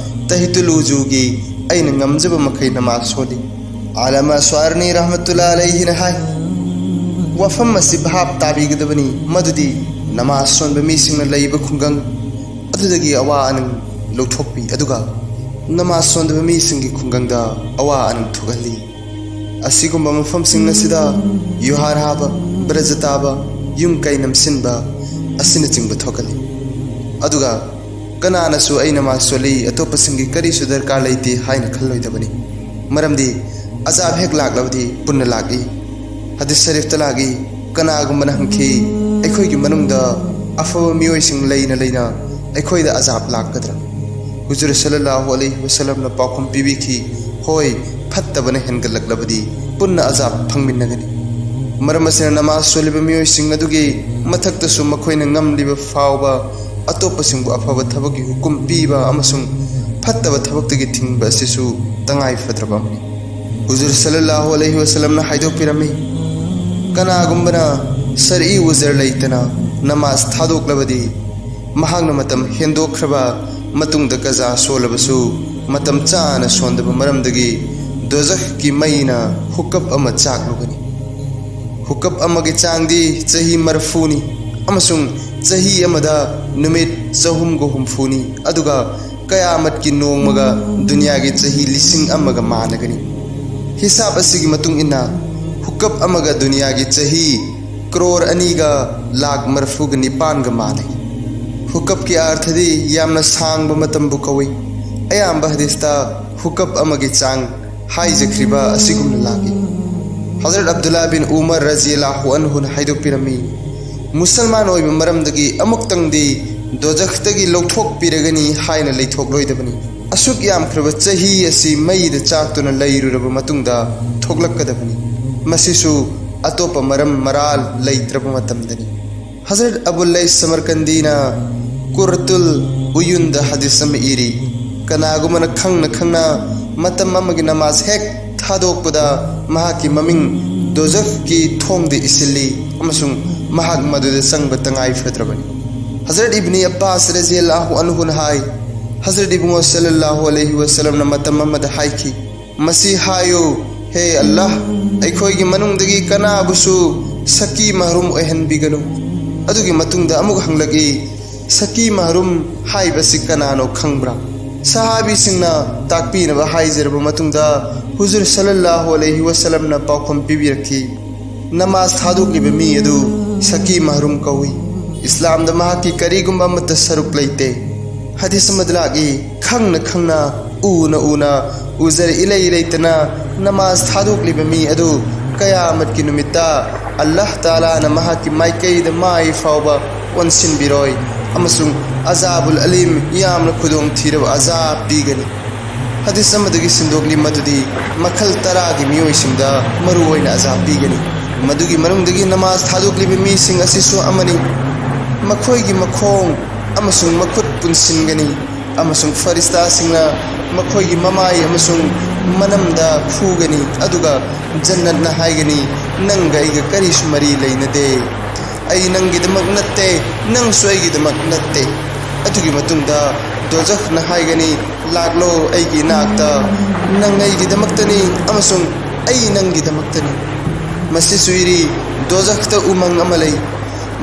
ꯇꯍꯤꯇꯨꯜ ꯋꯨꯖꯨꯒꯤ ꯑꯩꯅ ꯉꯝꯖꯕ ꯃꯈꯩ ꯅꯃꯥꯖ ꯁꯣꯜꯂꯤ꯫" ꯑꯂꯥꯃꯥ ꯁ꯭ꯋꯥꯔꯅꯤ ꯔꯍꯃꯇꯨꯜꯂꯥ ꯑꯂꯩꯍꯤꯅ ꯍꯥꯏ, ꯋꯥꯐꯝ ꯑꯁꯤ ꯚꯥꯞ ꯇꯥꯕꯤꯒꯗꯕꯅꯤ, ꯃꯗꯨꯗꯤ ꯅꯃꯥꯖ ꯁꯣꯟꯕ ꯃꯤꯁꯤꯡꯅ ꯂꯩꯕ ꯈꯨꯡꯒꯪ ꯑꯗꯨꯗꯒꯤ ꯑꯋꯥ ꯑꯅꯪ ꯂꯧꯊꯣꯛꯄꯤ, ꯑꯗꯨꯒ ꯅꯃꯥꯖ ꯁꯣꯟꯗꯕ ꯃꯤꯁꯤꯡꯒꯤ ꯈꯨꯡꯒꯪꯗ ꯑꯋꯥ ꯑꯅꯪ ꯊꯣꯛꯍꯜꯂꯤ꯫ ꯑꯁꯤꯒꯨꯝꯕ ꯃꯐꯝꯁꯤꯡ ꯑꯁꯤꯗ ꯌꯨꯍꯥꯔ ꯍꯥꯕ, ꯕ꯭ꯔꯖ ꯇꯥꯕ, ꯌꯨꯝ ꯀꯩ ꯅꯝꯁꯤꯟꯕ ꯑꯁꯤꯅꯆꯤꯡꯕ ꯊꯣꯛꯍꯜꯂꯤ꯫ ꯑꯗꯨꯒ ꯀꯅꯥꯅꯁꯨ "ꯑꯩ ꯅꯃꯥꯖ ꯁꯣꯜꯂꯤ, ꯑꯇꯣꯞꯄꯁꯤꯡꯒꯤ ꯀꯔꯤꯁꯨ ꯗꯔꯀꯥꯔ ꯂꯩꯇꯦ" ꯍꯥꯏꯅ ꯈꯜꯂꯣꯏꯗꯕꯅꯤ꯫ ꯃꯔꯝꯗꯤ ꯑꯖꯥꯕ ꯍꯦꯛ ꯂꯥꯛꯂꯕꯗꯤ ꯄꯨꯟꯅ ꯂꯥꯛꯏ꯫ ꯍꯗꯤꯁ ꯁꯔꯤꯐꯇ ꯂꯥꯛꯏ, ꯀꯅꯥꯒꯨꯝꯕꯅ ꯍꯪꯈꯤ, "ꯑꯩꯈꯣꯏꯒꯤ ꯃꯅꯨꯡꯗ ꯑꯐꯕ ꯃꯤꯑꯣꯏꯁꯤꯡ ꯂꯩꯅ ꯂꯩꯅ ꯑꯩꯈꯣꯏꯗ ꯑꯖꯥꯕ ꯂꯥꯛꯀꯗ꯭ꯔꯥ?" ꯍꯨꯖꯨꯔ ꯁꯜꯂꯜꯂꯥꯍꯨ ꯑꯂꯩꯍꯤ ꯋꯁꯜꯂꯝꯅ ꯄꯥꯎꯈꯨꯝ ꯄꯤꯕꯤꯈꯤ, "ꯍꯣꯏ, ꯐꯠꯇꯕꯅ ꯍꯦꯟꯒꯠꯂꯛꯂꯕꯗꯤ ꯄꯨꯟꯅ ꯑꯖꯥꯕ ꯐꯪꯃꯤꯟꯅꯒꯅꯤ꯫" ꯃꯔꯝ ꯑꯁꯤꯅ ꯅꯃꯥꯖ ꯁꯣꯜꯂꯤꯕ ꯃꯤꯑꯣꯏꯁꯤꯡ ꯑꯗꯨꯒꯤ ꯃꯊꯛꯇꯁꯨ ꯃꯈꯣꯏꯅ ꯉꯝꯂꯤꯕ ꯐꯥꯎꯕ ꯑꯇꯣꯞꯄꯁꯤꯡꯕꯨ ꯑꯐꯕ ꯊꯕꯛꯀꯤ ꯍꯨꯀꯨꯝ ꯄꯤꯕ ꯑꯃꯁꯨꯡ ꯐꯠꯇꯕ ꯊꯕꯛꯇꯒꯤ ꯊꯤꯡꯕ ꯑꯁꯤꯁꯨ ꯇꯉꯥꯏ ꯐꯗ꯭ꯔꯕ ꯑꯃꯅꯤ꯫ ꯍꯨꯖꯨꯔ ꯁꯜꯂꯜꯂꯥꯍꯨ ꯑꯂꯩꯍꯤ ꯋꯁꯜꯂꯝꯅ ꯍꯥꯏꯗꯣꯛꯄꯤꯔꯝꯃꯤ, ꯀꯅꯥꯒꯨꯝꯕꯅ ꯁꯔꯏ ꯎꯖꯔ ꯂꯩꯇꯅ ꯅꯃꯥꯖ ꯊꯥꯗꯣꯛꯂꯕꯗꯤ, ꯃꯍꯥꯛꯅ ꯃꯇꯝ ꯍꯦꯟꯗꯣꯛꯈ꯭ꯔꯕ ꯃꯇꯨꯡꯗ ꯀꯖꯥ ꯁꯣꯜꯂꯕꯁꯨ, ꯃꯇꯝ ꯆꯥꯅ ꯁꯣꯟꯗꯕ ꯃꯔꯝꯗꯒꯤ ꯗꯣꯖꯈꯀꯤ ꯃꯩꯅ ꯍꯨꯀꯞ ꯑꯃ ꯆꯥꯛꯂꯨꯒꯅꯤ꯫ ꯍꯨꯀꯞ ꯑꯃꯒꯤ ꯆꯥꯡꯗꯤ ꯆꯍꯤ ꯃꯔꯐꯨꯅꯤ, ꯑꯃꯁꯨꯡ ꯆꯍꯤ ꯑꯃꯗ ꯅꯨꯃꯤꯠ ꯆꯍꯨꯝꯒ ꯍꯨꯝꯐꯨꯅꯤ, ꯑꯗꯨꯒ ꯀꯌꯥꯃꯠꯀꯤ ꯅꯣꯡꯃꯒ ꯗꯨꯅꯤꯌꯥꯒꯤ ꯆꯍꯤ ꯂꯤꯁꯤꯡ ꯑꯃꯒ ꯃꯥꯟꯅꯒꯅꯤ꯫ ꯍꯤꯁꯥꯕ ꯑꯁꯤꯒꯤ ꯃꯇꯨꯡ ꯏꯟꯅ, ꯍꯨꯀꯞ ꯑꯃꯒ ꯗꯨꯅꯤꯌꯥꯒꯤ ꯆꯍꯤ ꯀ꯭ꯔꯣꯔ ꯑꯅꯤꯒ ꯂꯥꯈ ꯃꯔꯐꯨꯒ ꯅꯤꯄꯥꯟꯒ ꯃꯥꯟꯅꯩ꯫ ꯍꯨꯀꯞꯀꯤ ꯑꯥꯔꯊꯗꯤ ꯌꯥꯝꯅ ꯁꯥꯡꯕ ꯃꯇꯝꯕꯨ ꯀꯧꯏ꯫ ꯑꯌꯥꯝꯕ ꯍꯗꯤꯁꯇ ꯍꯨꯀꯞ ꯑꯃꯒꯤ ꯆꯥꯡ ꯍꯥꯏꯖꯈ꯭ꯔꯤꯕ ꯑꯁꯤꯒꯨꯝꯅ ꯂꯥꯛꯏ꯫ ꯍꯖꯔꯠ ꯑꯕꯗꯨꯜꯂꯥ ꯕꯤꯟ ꯎꯃꯔ ꯔꯖꯤꯌꯜꯂꯥꯍꯨ ꯑꯟꯍꯨꯅ ꯍꯥꯏꯗꯣꯛꯄꯤꯔꯝꯃꯤ, ꯃꯨꯁꯜꯃꯥꯟ ꯑꯣꯏꯕ ꯃꯔꯝꯗꯒꯤ ꯑꯃꯨꯛꯇꯪꯗꯤ ꯗꯣꯖꯈꯇꯒꯤ ꯂꯧꯊꯣꯛꯄꯤꯔꯒꯅꯤ ꯍꯥꯏꯅ ꯂꯩꯊꯣꯛꯂꯣꯏꯗꯕꯅꯤ꯫ ꯑꯁꯨꯛ ꯌꯥꯝꯈ꯭ꯔꯕ ꯆꯍꯤ ꯑꯁꯤ ꯃꯩꯗ ꯆꯥꯛꯇꯨꯅ ꯂꯩꯔꯨꯔꯕ ꯃꯇꯨꯡꯗ ꯊꯣꯛꯂꯛꯀꯗꯕꯅꯤ꯫ ꯃꯁꯤꯁꯨ ꯑꯇꯣꯞꯄ ꯃꯔꯝ ꯃꯔꯥꯜ ꯂꯩꯇ꯭ꯔꯕ ꯃꯇꯝꯗꯅꯤ꯫ ꯍꯖꯔꯠ ꯑꯕꯨꯜ ꯂꯩꯁ ꯁꯃꯔꯀꯟꯗꯤꯅ ꯀꯨꯔꯇꯨꯜ ꯎꯌꯨꯟꯗ ꯍꯗꯤꯁ ꯑꯃ ꯏꯔꯤ, "ꯀꯅꯥꯒꯨꯝꯕꯅ ꯈꯪꯅ ꯈꯪꯅ ꯃꯇꯝ ꯑꯃꯒꯤ ꯅꯃꯥꯖ ꯍꯦꯛ ꯊꯥꯗꯣꯛꯄꯗ ꯃꯍꯥꯛꯀꯤ ꯃꯃꯤꯡ ꯗꯣꯖꯈꯀꯤ ꯊꯣꯡꯗ ꯏꯁꯤꯜꯂꯤ ꯑꯃꯁꯨꯡ ꯃꯍꯥꯛ ꯃꯗꯨꯗ ꯆꯪꯕ ꯇꯉꯥꯏ ꯐꯗ꯭ꯔꯕꯅꯤ"꯫ ꯍꯖꯔꯠ ꯏꯕꯅꯤ ꯑꯞꯄꯥꯁ ꯔꯖꯤꯌꯜꯂꯥꯍꯨ ꯑꯟꯍꯨꯅ ꯍꯥꯏ, ꯍꯖꯔꯠ ꯏꯕꯨꯡꯉꯣ ꯁꯜꯂꯜꯂꯥꯍꯨ ꯑꯂꯩꯍꯤ ꯋꯁꯜꯂꯝꯅ ꯃꯇꯝ ꯑꯃꯗ ꯍꯥꯏꯈꯤ, "ꯃꯁꯤ ꯍꯥꯏꯌꯨ, ꯍꯦ ꯑꯜꯂꯥꯍ, ꯑꯩꯈꯣꯏꯒꯤ ꯃꯅꯨꯡꯗꯒꯤ ꯀꯅꯥꯕꯨꯁꯨ ꯁꯀꯤ ꯃꯍꯔꯨꯝ ꯑꯣꯏꯍꯟꯕꯤꯒꯅꯨ"꯫ ꯑꯗꯨꯒꯤ ꯃꯇꯨꯡꯗ ꯑꯃꯨꯛ ꯍꯪꯂꯛꯏ, "ꯁꯀꯤ ꯃꯍꯔꯨꯝ ꯍꯥꯏꯕꯁꯤ ꯀꯅꯥꯅꯣ ꯈꯪꯕ꯭ꯔꯥ?" ꯁꯍꯥꯕꯤꯁꯤꯡꯅ ꯇꯥꯛꯄꯤꯅꯕ ꯍꯥꯏꯖꯔꯕ ꯃꯇꯨꯡꯗ, ꯍꯨꯖꯨꯔ ꯁꯜꯂꯜꯂꯥꯍꯨ ꯑꯂꯩꯍꯤ ꯋꯁꯜꯂꯝꯅ ꯄꯥꯎꯈꯨꯝ ꯄꯤꯕꯤꯔꯛꯈꯤ, "ꯅꯃꯥꯖ ꯊꯥꯗꯣꯛꯂꯤꯕ ꯃꯤ ꯑꯗꯨ ꯁꯀꯤ ꯃꯍꯔꯨꯝ ꯀꯧꯏ꯫ ꯏꯁꯂꯥꯝꯗ ꯃꯍꯥꯛꯀꯤ ꯀꯔꯤꯒꯨꯝꯕ ꯑꯃꯠꯇ ꯁꯔꯨꯛ ꯂꯩꯇꯦ"꯫ ꯍꯗꯤꯁ ꯑꯃꯗ ꯂꯥꯛꯏ, ꯈꯪꯅ ꯈꯪꯅ, ꯎꯅ ꯎꯅ, ꯎꯖꯔ ꯏꯂꯩ ꯂꯩꯇꯅ ꯅꯃꯥꯖ ꯊꯥꯗꯣꯛꯂꯤꯕ ꯃꯤ ꯑꯗꯨ ꯀꯌꯥꯃꯠꯀꯤ ꯅꯨꯃꯤꯠꯇ ꯑꯜꯂꯥꯍ ꯇꯥꯂꯥꯅ ꯃꯍꯥꯛꯀꯤ ꯃꯥꯏꯀꯩꯗ ꯃꯥꯏ ꯐꯥꯎꯕ ꯑꯣꯟꯁꯤꯟꯕꯤꯔꯣꯏ ꯑꯃꯁꯨꯡ ꯑꯖꯥꯕꯨꯜ ꯑꯂꯤꯝ, ꯌꯥꯝꯅ ꯈꯨꯗꯣꯡ ꯊꯤꯔꯕ ꯑꯖꯥꯕ ꯄꯤꯒꯅꯤ꯫ ꯍꯗꯤꯁ ꯑꯃꯗꯒꯤ ꯁꯤꯟꯗꯣꯛꯂꯤ ꯃꯗꯨꯗꯤ ꯃꯈꯜ ꯇꯔꯥꯒꯤ ꯃꯤꯑꯣꯏꯁꯤꯡꯗ ꯃꯔꯨ ꯑꯣꯏꯅ ꯑꯖꯥꯕ ꯄꯤꯒꯅꯤ꯫ ꯃꯗꯨꯒꯤ ꯃꯅꯨꯡꯗꯒꯤ ꯅꯃꯥꯖ ꯊꯥꯗꯣꯛꯂꯤꯕ ꯃꯤꯁꯤꯡ ꯑꯁꯤꯁꯨ ꯑꯃꯅꯤ꯫ ꯃꯈꯣꯏꯒꯤ ꯃꯈꯣꯡ ꯑꯃꯁꯨꯡ ꯃꯈꯨꯠ ꯄꯨꯟꯁꯤꯟꯒꯅꯤ, ꯑꯃꯁꯨꯡ ꯐꯔꯤꯁꯇꯥꯁꯤꯡꯅ ꯃꯈꯣꯏꯒꯤ ꯃꯃꯥꯏ ꯑꯃꯁꯨꯡ ꯃꯅꯝꯗ ꯐꯨꯒꯅꯤ, ꯑꯗꯨꯒ ꯖꯟꯅꯠꯅ ꯍꯥꯏꯒꯅꯤ, "ꯅꯪꯒ ꯑꯩꯒ ꯀꯔꯤꯁꯨ ꯃꯔꯤ ꯂꯩꯅꯗꯦ꯫ ꯑꯩ ꯅꯪꯒꯤꯗꯃꯛ ꯅꯠꯇꯦ, ꯅꯪꯁꯨ ꯑꯩꯒꯤꯗꯃꯛ ꯅꯠꯇꯦ"꯫ ꯑꯗꯨꯒꯤ ꯃꯇꯨꯡꯗ ꯗꯣꯖꯈꯅ ꯍꯥꯏꯒꯅꯤ, "ꯂꯥꯛꯂꯣ ꯑꯩꯒꯤ ꯏꯅꯥꯛꯇ, ꯅꯪ ꯑꯩꯒꯤꯗꯃꯛꯇꯅꯤ ꯑꯃꯁꯨꯡ ꯑꯩ ꯅꯪꯒꯤꯗꯃꯛꯇꯅꯤ"꯫ ꯃꯁꯤꯁꯨ ꯏꯔꯤ, ꯗꯣꯖꯈꯇ ꯎꯃꯪ ꯑꯃ ꯂꯩ,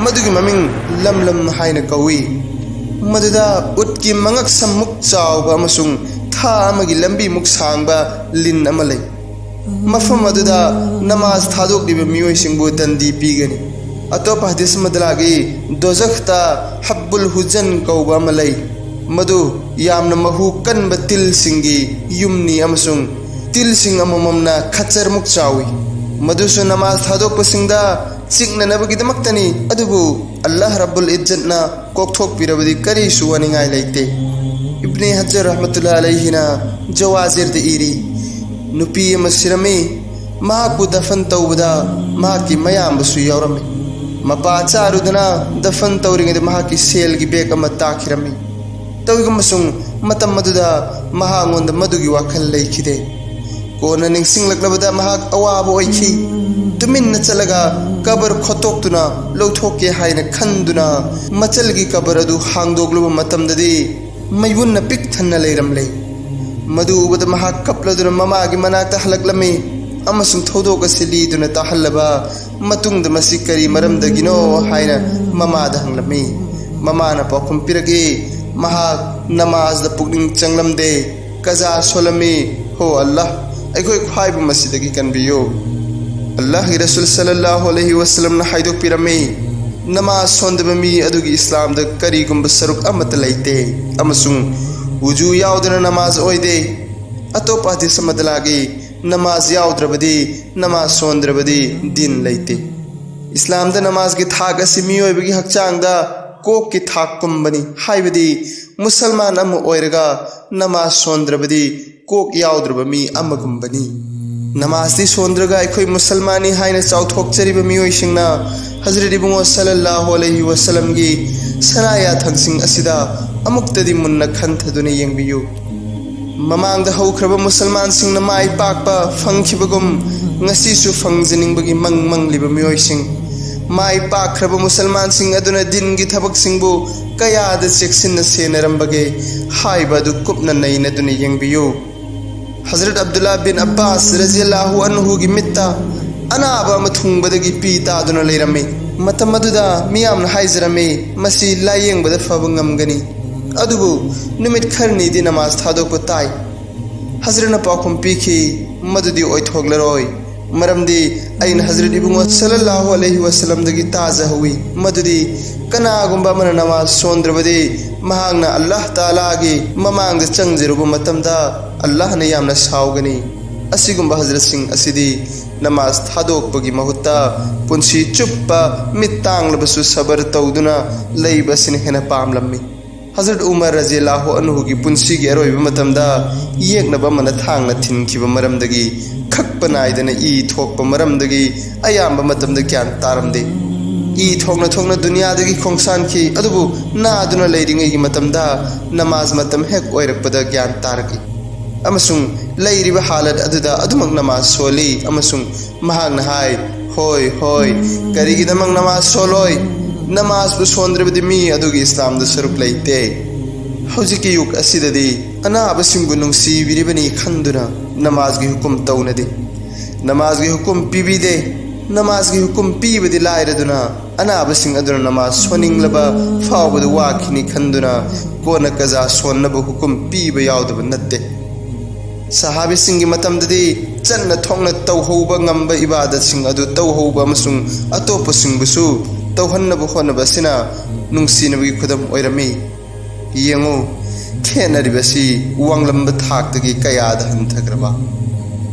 ꯃꯗꯨꯒꯤ ꯃꯃꯤꯡ ꯂꯝꯂꯝ ꯍꯥꯏꯅ ꯀꯧꯏ꯫ ꯃꯗꯨꯗ ꯎꯠꯀꯤ ꯃꯉꯛꯁꯝꯃꯨꯛ ꯆꯥꯎꯕ ꯑꯃꯁꯨꯡ ꯊꯥ ꯑꯃꯒꯤ ꯂꯝꯕꯤꯃꯨꯛ ꯁꯥꯡꯕ ꯂꯤꯟ ꯑꯃ ꯂꯩ꯫ ꯃꯐꯝ ꯑꯗꯨꯗ ꯅꯃꯥꯖ ꯊꯥꯗꯣꯛꯂꯤꯕ ꯃꯤꯑꯣꯏꯁꯤꯡꯕꯨ ꯗꯟꯗꯤ ꯄꯤꯒꯅꯤ꯫ ꯑꯇꯣꯞꯄ ꯍꯗꯤꯁ ꯑꯃꯗ ꯂꯥꯛꯏ, ꯗꯣꯖꯈꯇ ꯍꯞꯕꯨꯜ ꯍꯨꯖꯟ ꯀꯧꯕ ꯑꯃ ꯂꯩ, ꯃꯗꯨ ꯌꯥꯝꯅ ꯃꯍꯨ ꯀꯟꯕ ꯇꯤꯜꯁꯤꯡꯒꯤ ꯌꯨꯝꯅꯤ ꯑꯃꯁꯨꯡ ꯇꯤꯜꯁꯤꯡ ꯑꯃꯃꯝꯅ ꯈꯆꯔꯃꯨꯛ ꯆꯥꯎꯏ꯫ ꯃꯗꯨꯁꯨ ꯅꯃꯥꯖ ꯊꯥꯗꯣꯛꯄꯁꯤꯡꯗ ꯆꯤꯛꯅꯅꯕꯒꯤꯗꯃꯛꯇꯅꯤ, ꯑꯗꯨꯕꯨ ꯑꯜꯂꯥꯍ ꯔꯕꯨꯜ ꯏꯖꯠꯅ ꯀꯣꯛꯊꯣꯛꯄꯤꯔꯕꯗꯤ ꯀꯔꯤꯁꯨ ꯋꯥꯅꯤꯡꯉꯥꯏ ꯂꯩꯇꯦ꯫ ꯏꯕꯅꯦ ꯍꯖꯔ ꯔꯍꯃꯇꯨꯜꯂꯥ ꯑꯂꯩꯍꯤꯅ ꯖꯋꯥꯖꯤꯔꯗ ꯏꯔꯤ, ꯅꯨꯄꯤ ꯑꯃ ꯁꯤꯔꯝꯃꯤ, ꯃꯍꯥꯛꯄꯨ ꯗꯐꯟ ꯇꯧꯕꯗ ꯃꯍꯥꯛꯀꯤ ꯃꯌꯥꯝꯕꯁꯨ ꯌꯥꯎꯔꯝꯃꯤ꯫ ꯃꯄꯥ ꯆꯥꯔꯨꯗꯅ ꯗꯐꯟ ꯇꯧꯔꯤꯉꯩꯗ ꯃꯍꯥꯛꯀꯤ ꯁꯦꯜꯒꯤ ꯕꯦꯒ ꯑꯃ ꯇꯥꯈꯤꯔꯝꯃꯤ꯫ ꯇꯧꯏꯒꯨꯝꯕꯁꯨꯡ ꯃꯇꯝ ꯑꯗꯨꯗ ꯃꯍꯥꯛꯉꯣꯟꯗ ꯃꯗꯨꯒꯤ ꯋꯥꯈꯜ ꯂꯩꯈꯤꯗꯦ꯫ ꯀꯣꯟꯅ ꯅꯤꯡꯁꯤꯡꯂꯛꯂꯕꯗ ꯃꯍꯥꯛ ꯑꯋꯥꯕ ꯑꯣꯏꯈꯤ꯫ ꯇꯨꯃꯤꯟꯅ ꯆꯠꯂꯒ ꯀꯕꯔ ꯈꯣꯠꯇꯣꯛꯇꯨꯅ ꯂꯧꯊꯣꯛꯀꯦ ꯍꯥꯏꯅ ꯈꯟꯗꯨꯅ ꯃꯆꯜꯒꯤ ꯀꯕꯔ ꯑꯗꯨ ꯍꯥꯡꯗꯣꯛꯂꯨꯕ ꯃꯇꯝꯗꯗꯤ ꯃꯩꯕꯨꯟꯅ ꯄꯤꯛ ꯊꯟꯅ ꯂꯩꯔꯝꯂꯦ꯫ ꯃꯗꯨ ꯎꯕꯗ ꯃꯍꯥꯛ ꯀꯞꯂꯗꯨꯅ ꯃꯃꯥꯒꯤ ꯃꯅꯥꯛꯇ ꯍꯜꯂꯛꯂꯝꯃꯤ ꯑꯃꯁꯨꯡ ꯊꯧꯗꯣꯛ ꯑꯁꯤ ꯂꯤꯗꯨꯅ ꯇꯥꯍꯜꯂꯕ ꯃꯇꯨꯡꯗ ꯃꯁꯤ ꯀꯔꯤ ꯃꯔꯝꯗꯒꯤꯅꯣ ꯍꯥꯏꯅ ꯃꯃꯥꯗ ꯍꯪꯂꯝꯃꯤ꯫ ꯃꯃꯥꯅ ꯄꯥꯎꯈꯨꯝ ꯄꯤꯔꯛꯏ, ꯃꯍꯥꯛ ꯅꯃꯥꯖꯗ ꯄꯨꯛꯅꯤꯡ ꯆꯪꯂꯝꯗꯦ, ꯀꯖꯥ ꯁꯣꯜꯂꯝꯃꯤ꯫ ꯍꯣ ꯑꯜꯂꯥꯍ, ꯑꯩꯈꯣꯏ ꯈ꯭ꯋꯥꯏꯕꯨ ꯃꯁꯤꯗꯒꯤ ꯀꯟꯕꯤꯌꯨ꯫ ꯑꯜꯂꯥꯍꯒꯤ ꯔꯁꯨꯜ ꯁꯜꯂꯜꯂꯥꯍꯨ ꯑꯂꯩꯍꯤ ꯋꯁꯜꯂꯝꯅ ꯍꯥꯏꯗꯣꯛꯄꯤꯔꯝꯃꯤ, ꯅꯃꯥꯖ ꯁꯣꯟꯗꯕ ꯃꯤ ꯑꯗꯨꯒꯤ ꯏꯁꯂꯥꯝꯗ ꯀꯔꯤꯒꯨꯝꯕ ꯁꯔꯨꯛ ꯑꯃꯠꯇ ꯂꯩꯇꯦ, ꯑꯃꯁꯨꯡ ꯋꯨꯖꯨ ꯌꯥꯎꯗꯅ ꯅꯃꯥꯖ ꯑꯣꯏꯗꯦ꯫ ꯑꯇꯣꯞꯄ ꯍꯗꯤꯁ ꯑꯃꯗ ꯂꯥꯛꯏ, ꯅꯃꯥꯖ ꯌꯥꯎꯗ꯭ꯔꯕꯗꯤ, ꯅꯃꯥꯖ ꯁꯣꯟꯗ꯭ꯔꯕꯗꯤ ꯗꯤꯟ ꯂꯩꯇꯦ꯫ ꯏꯁꯂꯥꯝꯗ ꯅꯃꯥꯖꯒꯤ ꯊꯥꯛ ꯑꯁꯤ ꯃꯤꯑꯣꯏꯕꯒꯤ ꯍꯛꯆꯥꯡꯗ ꯀꯣꯛꯀꯤ ꯊꯥꯛꯀꯨꯝꯕꯅꯤ, ꯍꯥꯏꯕꯗꯤ ꯃꯨꯁꯜꯃꯥꯟ ꯑꯃ ꯑꯣꯏꯔꯒ ꯅꯃꯥꯖ ꯁꯣꯟꯗ꯭ꯔꯕꯗꯤ ꯀꯣꯛ ꯌꯥꯎꯗ꯭ꯔꯕ ꯃꯤ ꯑꯃꯒꯨꯝꯕꯅꯤ꯫ ꯅꯃꯥꯖꯇꯤ ꯁꯣꯟꯗ꯭ꯔꯒ ꯑꯩꯈꯣꯏ ꯃꯨꯁꯜꯃꯥꯟꯅꯤ ꯍꯥꯏꯅ ꯆꯥꯎꯊꯣꯛꯆꯔꯤꯕ ꯃꯤꯑꯣꯏꯁꯤꯡꯅ ꯍꯖꯔꯠ ꯏꯕꯨꯡꯉꯣ ꯁꯜꯂꯜꯂꯥꯍꯨ ꯑꯂꯩꯍꯤ ꯋꯁꯜꯂꯝꯒꯤ ꯁꯅꯥ ꯌꯥꯊꯪꯁꯤꯡ ꯑꯁꯤꯗ ꯑꯃꯨꯛꯇꯗꯤ ꯃꯨꯟꯅ ꯈꯟꯊꯗꯨꯅ ꯌꯦꯡꯕꯤꯌꯨ꯫ ꯃꯃꯥꯡꯗ ꯍꯧꯈ꯭ꯔꯕ ꯃꯨꯁꯜꯃꯥꯟꯁꯤꯡꯅ ꯃꯥꯏ ꯄꯥꯛꯄ ꯐꯪꯈꯤꯕꯒꯨꯝ ꯉꯁꯤꯁꯨ ꯐꯪꯖꯅꯤꯡꯕꯒꯤ ꯃꯪ ꯃꯪꯂꯤꯕ ꯃꯤꯑꯣꯏꯁꯤꯡ, ꯃꯥꯏ ꯄꯥꯛꯈ꯭ꯔꯕ ꯃꯨꯁꯜꯃꯥꯟꯁꯤꯡ ꯑꯗꯨꯅ ꯗꯤꯟꯒꯤ ꯊꯕꯛꯁꯤꯡꯕꯨ ꯀꯌꯥꯗ ꯆꯦꯛꯁꯤꯟꯅ ꯁꯦꯟꯅꯔꯝꯕꯒꯦ ꯍꯥꯏꯕ ꯑꯗꯨ ꯀꯨꯞꯅ ꯅꯩꯅꯗꯨꯅ ꯌꯦꯡꯕꯤꯌꯨ꯫ ꯍꯖꯔꯠ ꯑꯕꯗꯨꯜꯂꯥ ꯕꯤꯟ ꯑꯕꯥꯁ ꯔꯖꯤꯌꯜꯂꯥꯍꯨ ꯑꯟꯍꯨꯒꯤ ꯃꯤꯠꯇ ꯑꯅꯥꯕ ꯑꯃ ꯊꯨꯡꯕꯗꯒꯤ ꯄꯤ ꯇꯥꯗꯨꯅ ꯂꯩꯔꯝꯃꯤ꯫ ꯃꯇꯝ ꯑꯗꯨꯗ ꯃꯤꯌꯥꯝꯅ ꯍꯥꯏꯖꯔꯝꯃꯤ, "ꯃꯁꯤ ꯂꯥꯏꯌꯦꯡꯕꯗ ꯐꯕ ꯉꯝꯒꯅꯤ, ꯑꯗꯨꯕꯨ ꯅꯨꯃꯤꯠ ꯈꯔꯅꯤꯗꯤ ꯅꯃꯥꯖ ꯊꯥꯗꯣꯛꯄ ꯇꯥꯏ"꯫ ꯍꯖꯔꯠꯅ ꯄꯥꯎꯈꯨꯝ ꯄꯤꯈꯤ, "ꯃꯗꯨꯗꯤ ꯑꯣꯏꯊꯣꯛꯂꯔꯣꯏ, ꯃꯔꯝꯗꯤ ꯑꯩꯅ ꯍꯖꯔꯠ ꯏꯕꯨꯡꯉꯣ ꯁꯜꯂꯜꯂꯥꯍꯨ ꯑꯂꯩꯍꯤ ꯋꯁꯜꯂꯝꯗꯒꯤ ꯇꯥꯖꯍꯧꯏ ꯃꯗꯨꯗꯤ ꯀꯅꯥꯒꯨꯝꯕ ꯑꯃꯅ ꯅꯃꯥꯖ ꯁꯣꯟꯗ꯭ꯔꯕꯗꯤ ꯃꯍꯥꯛꯅ ꯑꯜꯂꯥꯍ ꯇꯥꯂꯥꯒꯤ ꯃꯃꯥꯡꯗ ꯆꯪꯖꯔꯨꯕ ꯃꯇꯝꯗ ꯑꯜꯂꯥꯍꯅ ꯌꯥꯝꯅ ꯁꯥꯎꯒꯅꯤ꯫ ꯑꯁꯤꯒꯨꯝꯕ ꯍꯖꯔꯠꯁꯤꯡ ꯑꯁꯤꯗꯤ ꯅꯃꯥꯖ ꯊꯥꯗꯣꯛꯄꯒꯤ ꯃꯍꯨꯠꯇ ꯄꯨꯟꯁꯤ ꯆꯨꯞꯄ ꯃꯤꯠ ꯇꯥꯡꯂꯕꯁꯨ ꯁꯕꯔ ꯇꯧꯗꯨꯅ ꯂꯩꯕ ꯑꯁꯤꯅ ꯍꯦꯟꯅ ꯄꯥꯝꯂꯝꯃꯤ"꯫ ꯍꯖꯔꯠ ꯎꯃꯔ ꯔꯖꯤꯌꯜꯂꯥꯍꯨ ꯑꯟꯍꯨꯒꯤ ꯄꯨꯟꯁꯤꯒꯤ ꯑꯔꯣꯏꯕ ꯃꯇꯝꯗ ꯌꯦꯛꯅꯕ ꯑꯃꯅ ꯊꯥꯡꯅ ꯊꯤꯟꯈꯤꯕ ꯃꯔꯝꯗꯒꯤ ꯈꯛꯄ ꯅꯥꯏꯗꯅ ꯏ ꯊꯣꯛꯄ ꯃꯔꯝꯗꯒꯤ ꯑꯌꯥꯝꯕ ꯃꯇꯝꯗ ꯒ꯭ꯌꯥꯟ ꯇꯥꯔꯝꯗꯦ꯫ ꯏ ꯊꯣꯛꯅ ꯊꯣꯛꯅ ꯗꯨꯅꯤꯌꯥꯗꯒꯤ ꯈꯣꯡꯁꯥꯟꯈꯤ꯫ ꯑꯗꯨꯕꯨ ꯅꯥꯗꯨꯅ ꯂꯩꯔꯤꯉꯩꯒꯤ ꯃꯇꯝꯗ ꯅꯃꯥꯖ ꯃꯇꯝ ꯍꯦꯛ ꯑꯣꯏꯔꯛꯄꯗ ꯒ꯭ꯌꯥꯟ ꯇꯥꯔꯛꯏ ꯑꯃꯁꯨꯡ ꯂꯩꯔꯤꯕ ꯍꯥꯂꯠ ꯑꯗꯨꯗ ꯑꯗꯨꯃꯛ ꯅꯃꯥꯖ ꯁꯣꯜꯂꯤ꯫ ꯑꯃꯁꯨꯡ ꯃꯍꯥꯛꯅ ꯍꯥꯏ, "ꯍꯣꯏ, ꯍꯣꯏ, ꯀꯔꯤꯒꯤꯗꯃꯛ ꯅꯃꯥꯖ ꯁꯣꯜꯂꯣꯏ? ꯅꯃꯥꯖꯄꯨ ꯁꯣꯟꯗ꯭ꯔꯕꯗꯤ ꯃꯤ ꯑꯗꯨꯒꯤ ꯏꯁꯂꯥꯝꯗ ꯁꯔꯨꯛ ꯂꯩꯇꯦ꯫" ꯍꯧꯖꯤꯛꯀꯤ ꯌꯨꯒ ꯑꯁꯤꯗꯗꯤ ꯑꯅꯥꯕꯁꯤꯡꯕꯨ ꯅꯨꯡꯁꯤꯕꯤꯔꯤꯕꯅꯤ ꯈꯟꯗꯨꯅ ꯅꯃꯥꯖꯒꯤ ꯍꯨꯀꯨꯝ ꯇꯧꯅꯗꯦ꯫ ꯅꯃꯥꯖꯒꯤ ꯍꯨꯀꯨꯝ ꯄꯤꯕꯤꯗꯦ꯫ ꯅꯃꯥꯖꯒꯤ ꯍꯨꯀꯨꯝ ꯄꯤꯕꯗꯤ ꯂꯥꯏꯔꯗꯨꯅ, ꯑꯅꯥꯕꯁꯤꯡ ꯑꯗꯨꯅ ꯅꯃꯥꯖ ꯁꯣꯟꯅꯤꯡꯂꯕ ꯐꯥꯎꯕꯗ ꯋꯥꯈꯤꯅꯤ ꯈꯟꯗꯨꯅ ꯀꯣꯟꯅ ꯀꯖꯥ ꯁꯣꯟꯅꯕ ꯍꯨꯀꯨꯝ ꯄꯤꯕ ꯌꯥꯎꯗꯕ ꯅꯠꯇꯦ꯫ ꯁꯍꯥꯕꯤꯁꯤꯡꯒꯤ ꯃꯇꯝꯗꯗꯤ ꯆꯠꯅ ꯊꯣꯛꯅ ꯇꯧꯍꯧꯕ ꯉꯝꯕ ꯏꯕꯥꯗꯠꯁꯤꯡ ꯑꯗꯨ ꯇꯧꯍꯧꯕ ꯑꯃꯁꯨꯡ ꯑꯇꯣꯞꯄꯁꯤꯡꯕꯨꯁꯨ ꯇꯧꯍꯟꯅꯕ ꯍꯣꯠꯅꯕ ꯑꯁꯤꯅ ꯅꯨꯡꯁꯤꯅꯕꯒꯤ ꯈꯨꯗꯝ ꯑꯣꯏꯔꯝꯃꯤ꯫ ꯌꯦꯡꯉꯨ, ꯈꯦꯠꯅꯔꯤꯕꯁꯤ ꯋꯥꯡꯂꯝꯕ ꯊꯥꯛꯇꯒꯤ ꯀꯌꯥꯗ ꯍꯟꯊꯈ꯭ꯔꯕ꯫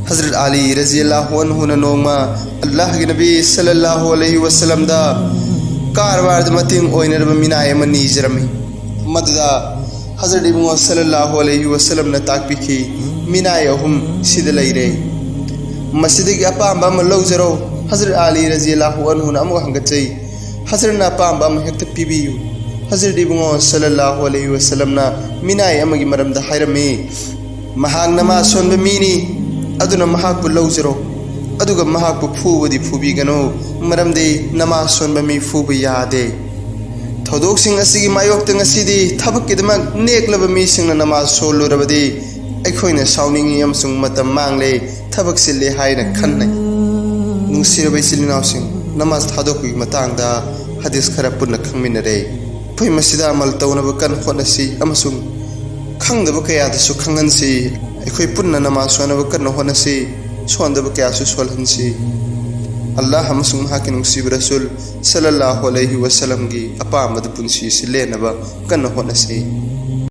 ꯍꯖꯔꯠ ꯑꯂꯤ ꯔꯖꯤꯌꯜꯂꯥꯍꯨ ꯑꯟꯍꯨꯅ ꯅꯣꯡꯃ ꯑꯜꯂꯥꯍꯒꯤ ꯅꯕꯤ ꯁꯜꯂꯜꯂꯥꯍꯨ ꯑꯂꯩꯍꯤ ꯋꯁꯜꯂꯝꯗ ꯀꯥꯔꯕꯥꯔꯗ ꯃꯇꯦꯡ ꯑꯣꯏꯅꯅꯕ ꯃꯤꯅꯥꯏ ꯑꯃ ꯅꯤꯖꯔꯝꯃꯤ꯫ ꯃꯗꯨꯗ ꯍꯖꯔꯠ ꯏꯕꯨꯡꯉꯣ ꯁꯜꯂꯜꯂꯥꯍꯨ ꯑꯂꯩꯍꯤ ꯋꯁꯜꯂꯝꯅ ꯇꯥꯛꯄꯤꯈꯤ, "ꯃꯤꯅꯥꯏ ꯑꯍꯨꯝ ꯁꯤꯗ ꯂꯩꯔꯦ꯫ ꯃꯁꯤꯗꯒꯤ ꯑꯄꯥꯝꯕ ꯑꯃ ꯂꯧꯖꯔꯣ꯫" ꯍꯖꯔꯠ ꯑꯂꯤ ꯔꯖꯤꯌꯜꯂꯥꯍꯨ ꯑꯟꯍꯨꯅ ꯑꯃꯨꯛ ꯍꯪꯒꯠꯆꯩ, "ꯍꯖꯔꯠꯅ ꯑꯄꯥꯝꯕ ꯑꯃ ꯍꯦꯛꯇ ꯄꯤꯕꯤꯌꯨ꯫" ꯍꯖꯔꯠ ꯏꯕꯨꯡꯉꯣ ꯁꯜꯂꯜꯂꯥꯍꯨ ꯑꯂꯩꯍꯤ ꯋꯁꯜꯂꯝꯅ ꯃꯤꯅꯥꯏ ꯑꯃꯒꯤ ꯃꯔꯝꯗ ꯍꯥꯏꯔꯝꯃꯤ, "ꯃꯍꯥꯛ ꯅꯃꯥꯖ ꯁꯣꯟꯕ ꯃꯤꯅꯤ, ꯑꯗꯨꯅ ꯃꯍꯥꯛꯄꯨ ꯂꯧꯖꯔꯣ꯫ ꯑꯗꯨꯒ ꯃꯍꯥꯛꯄꯨ ꯐꯨꯕꯗꯤ ꯐꯨꯕꯤꯒꯅꯨ, ꯃꯔꯝꯗꯤ ꯅꯃꯥꯖ ꯁꯣꯟꯕ ꯃꯤ ꯐꯨꯕ ꯌꯥꯗꯦ꯫" ꯊꯧꯗꯣꯛꯁꯤꯡ ꯑꯁꯤꯒꯤ ꯃꯥꯌꯣꯛꯇ ꯉꯁꯤꯗꯤ ꯊꯕꯛꯀꯤꯗꯃꯛ ꯅꯦꯛꯂꯕ ꯃꯤꯁꯤꯡꯅ ꯅꯃꯥꯖ ꯁꯣꯜꯂꯨꯔꯕꯗꯤ ꯑꯩꯈꯣꯏꯅ ꯁꯥꯎꯅꯤꯡꯏ ꯑꯃꯁꯨꯡ ꯃꯇꯝ ꯃꯥꯡꯂꯦ, ꯊꯕꯛ ꯆꯤꯜꯂꯦ ꯍꯥꯏꯅ ꯈꯟꯅꯩ꯫ ꯅꯨꯡꯁꯤꯔꯕ ꯏꯆꯤꯜ ꯏꯅꯥꯎꯁꯤꯡ, ꯅꯃꯥꯖ ꯊꯥꯗꯣꯛꯄꯒꯤ ꯃꯇꯥꯡꯗ ꯍꯗꯤꯁ ꯈꯔ ꯄꯨꯟꯅ ꯈꯪꯃꯤꯟꯅꯔꯦ꯫ ꯑꯩꯈꯣꯏ ꯃꯁꯤꯗ ꯑꯃꯜ ꯇꯧꯅꯕ ꯀꯟꯅ ꯍꯣꯠꯅꯁꯤ ꯑꯃꯁꯨꯡ ꯈꯪꯗꯕ ꯀꯌꯥꯗꯁꯨ ꯈꯪꯍꯟꯁꯤ꯫ ꯑꯩꯈꯣꯏ ꯄꯨꯟꯅ ꯅꯃꯥꯖ ꯁꯣꯟꯅꯕ ꯀꯟꯅ ꯍꯣꯠꯅꯁꯤ, ꯁꯣꯟꯗꯕ ꯀꯌꯥꯁꯨ ꯁꯣꯜꯍꯟꯁꯤ꯫ ꯑꯜꯂꯥꯍ ꯑꯃꯁꯨꯡ ꯃꯍꯥꯛꯀꯤ ꯅꯨꯡꯁꯤꯕ ꯔꯁꯨꯜ ꯁꯜꯂꯜꯂꯥꯍꯨ ꯑꯂꯩꯍꯤ ꯋꯁꯜꯂꯝꯒꯤ ꯑꯄꯥꯝꯕꯗ ꯄꯨꯟꯁꯤ ꯑꯁꯤ ꯂꯦꯟꯅꯕ ꯀꯟꯅ ꯍꯣꯠꯅꯁꯤ꯫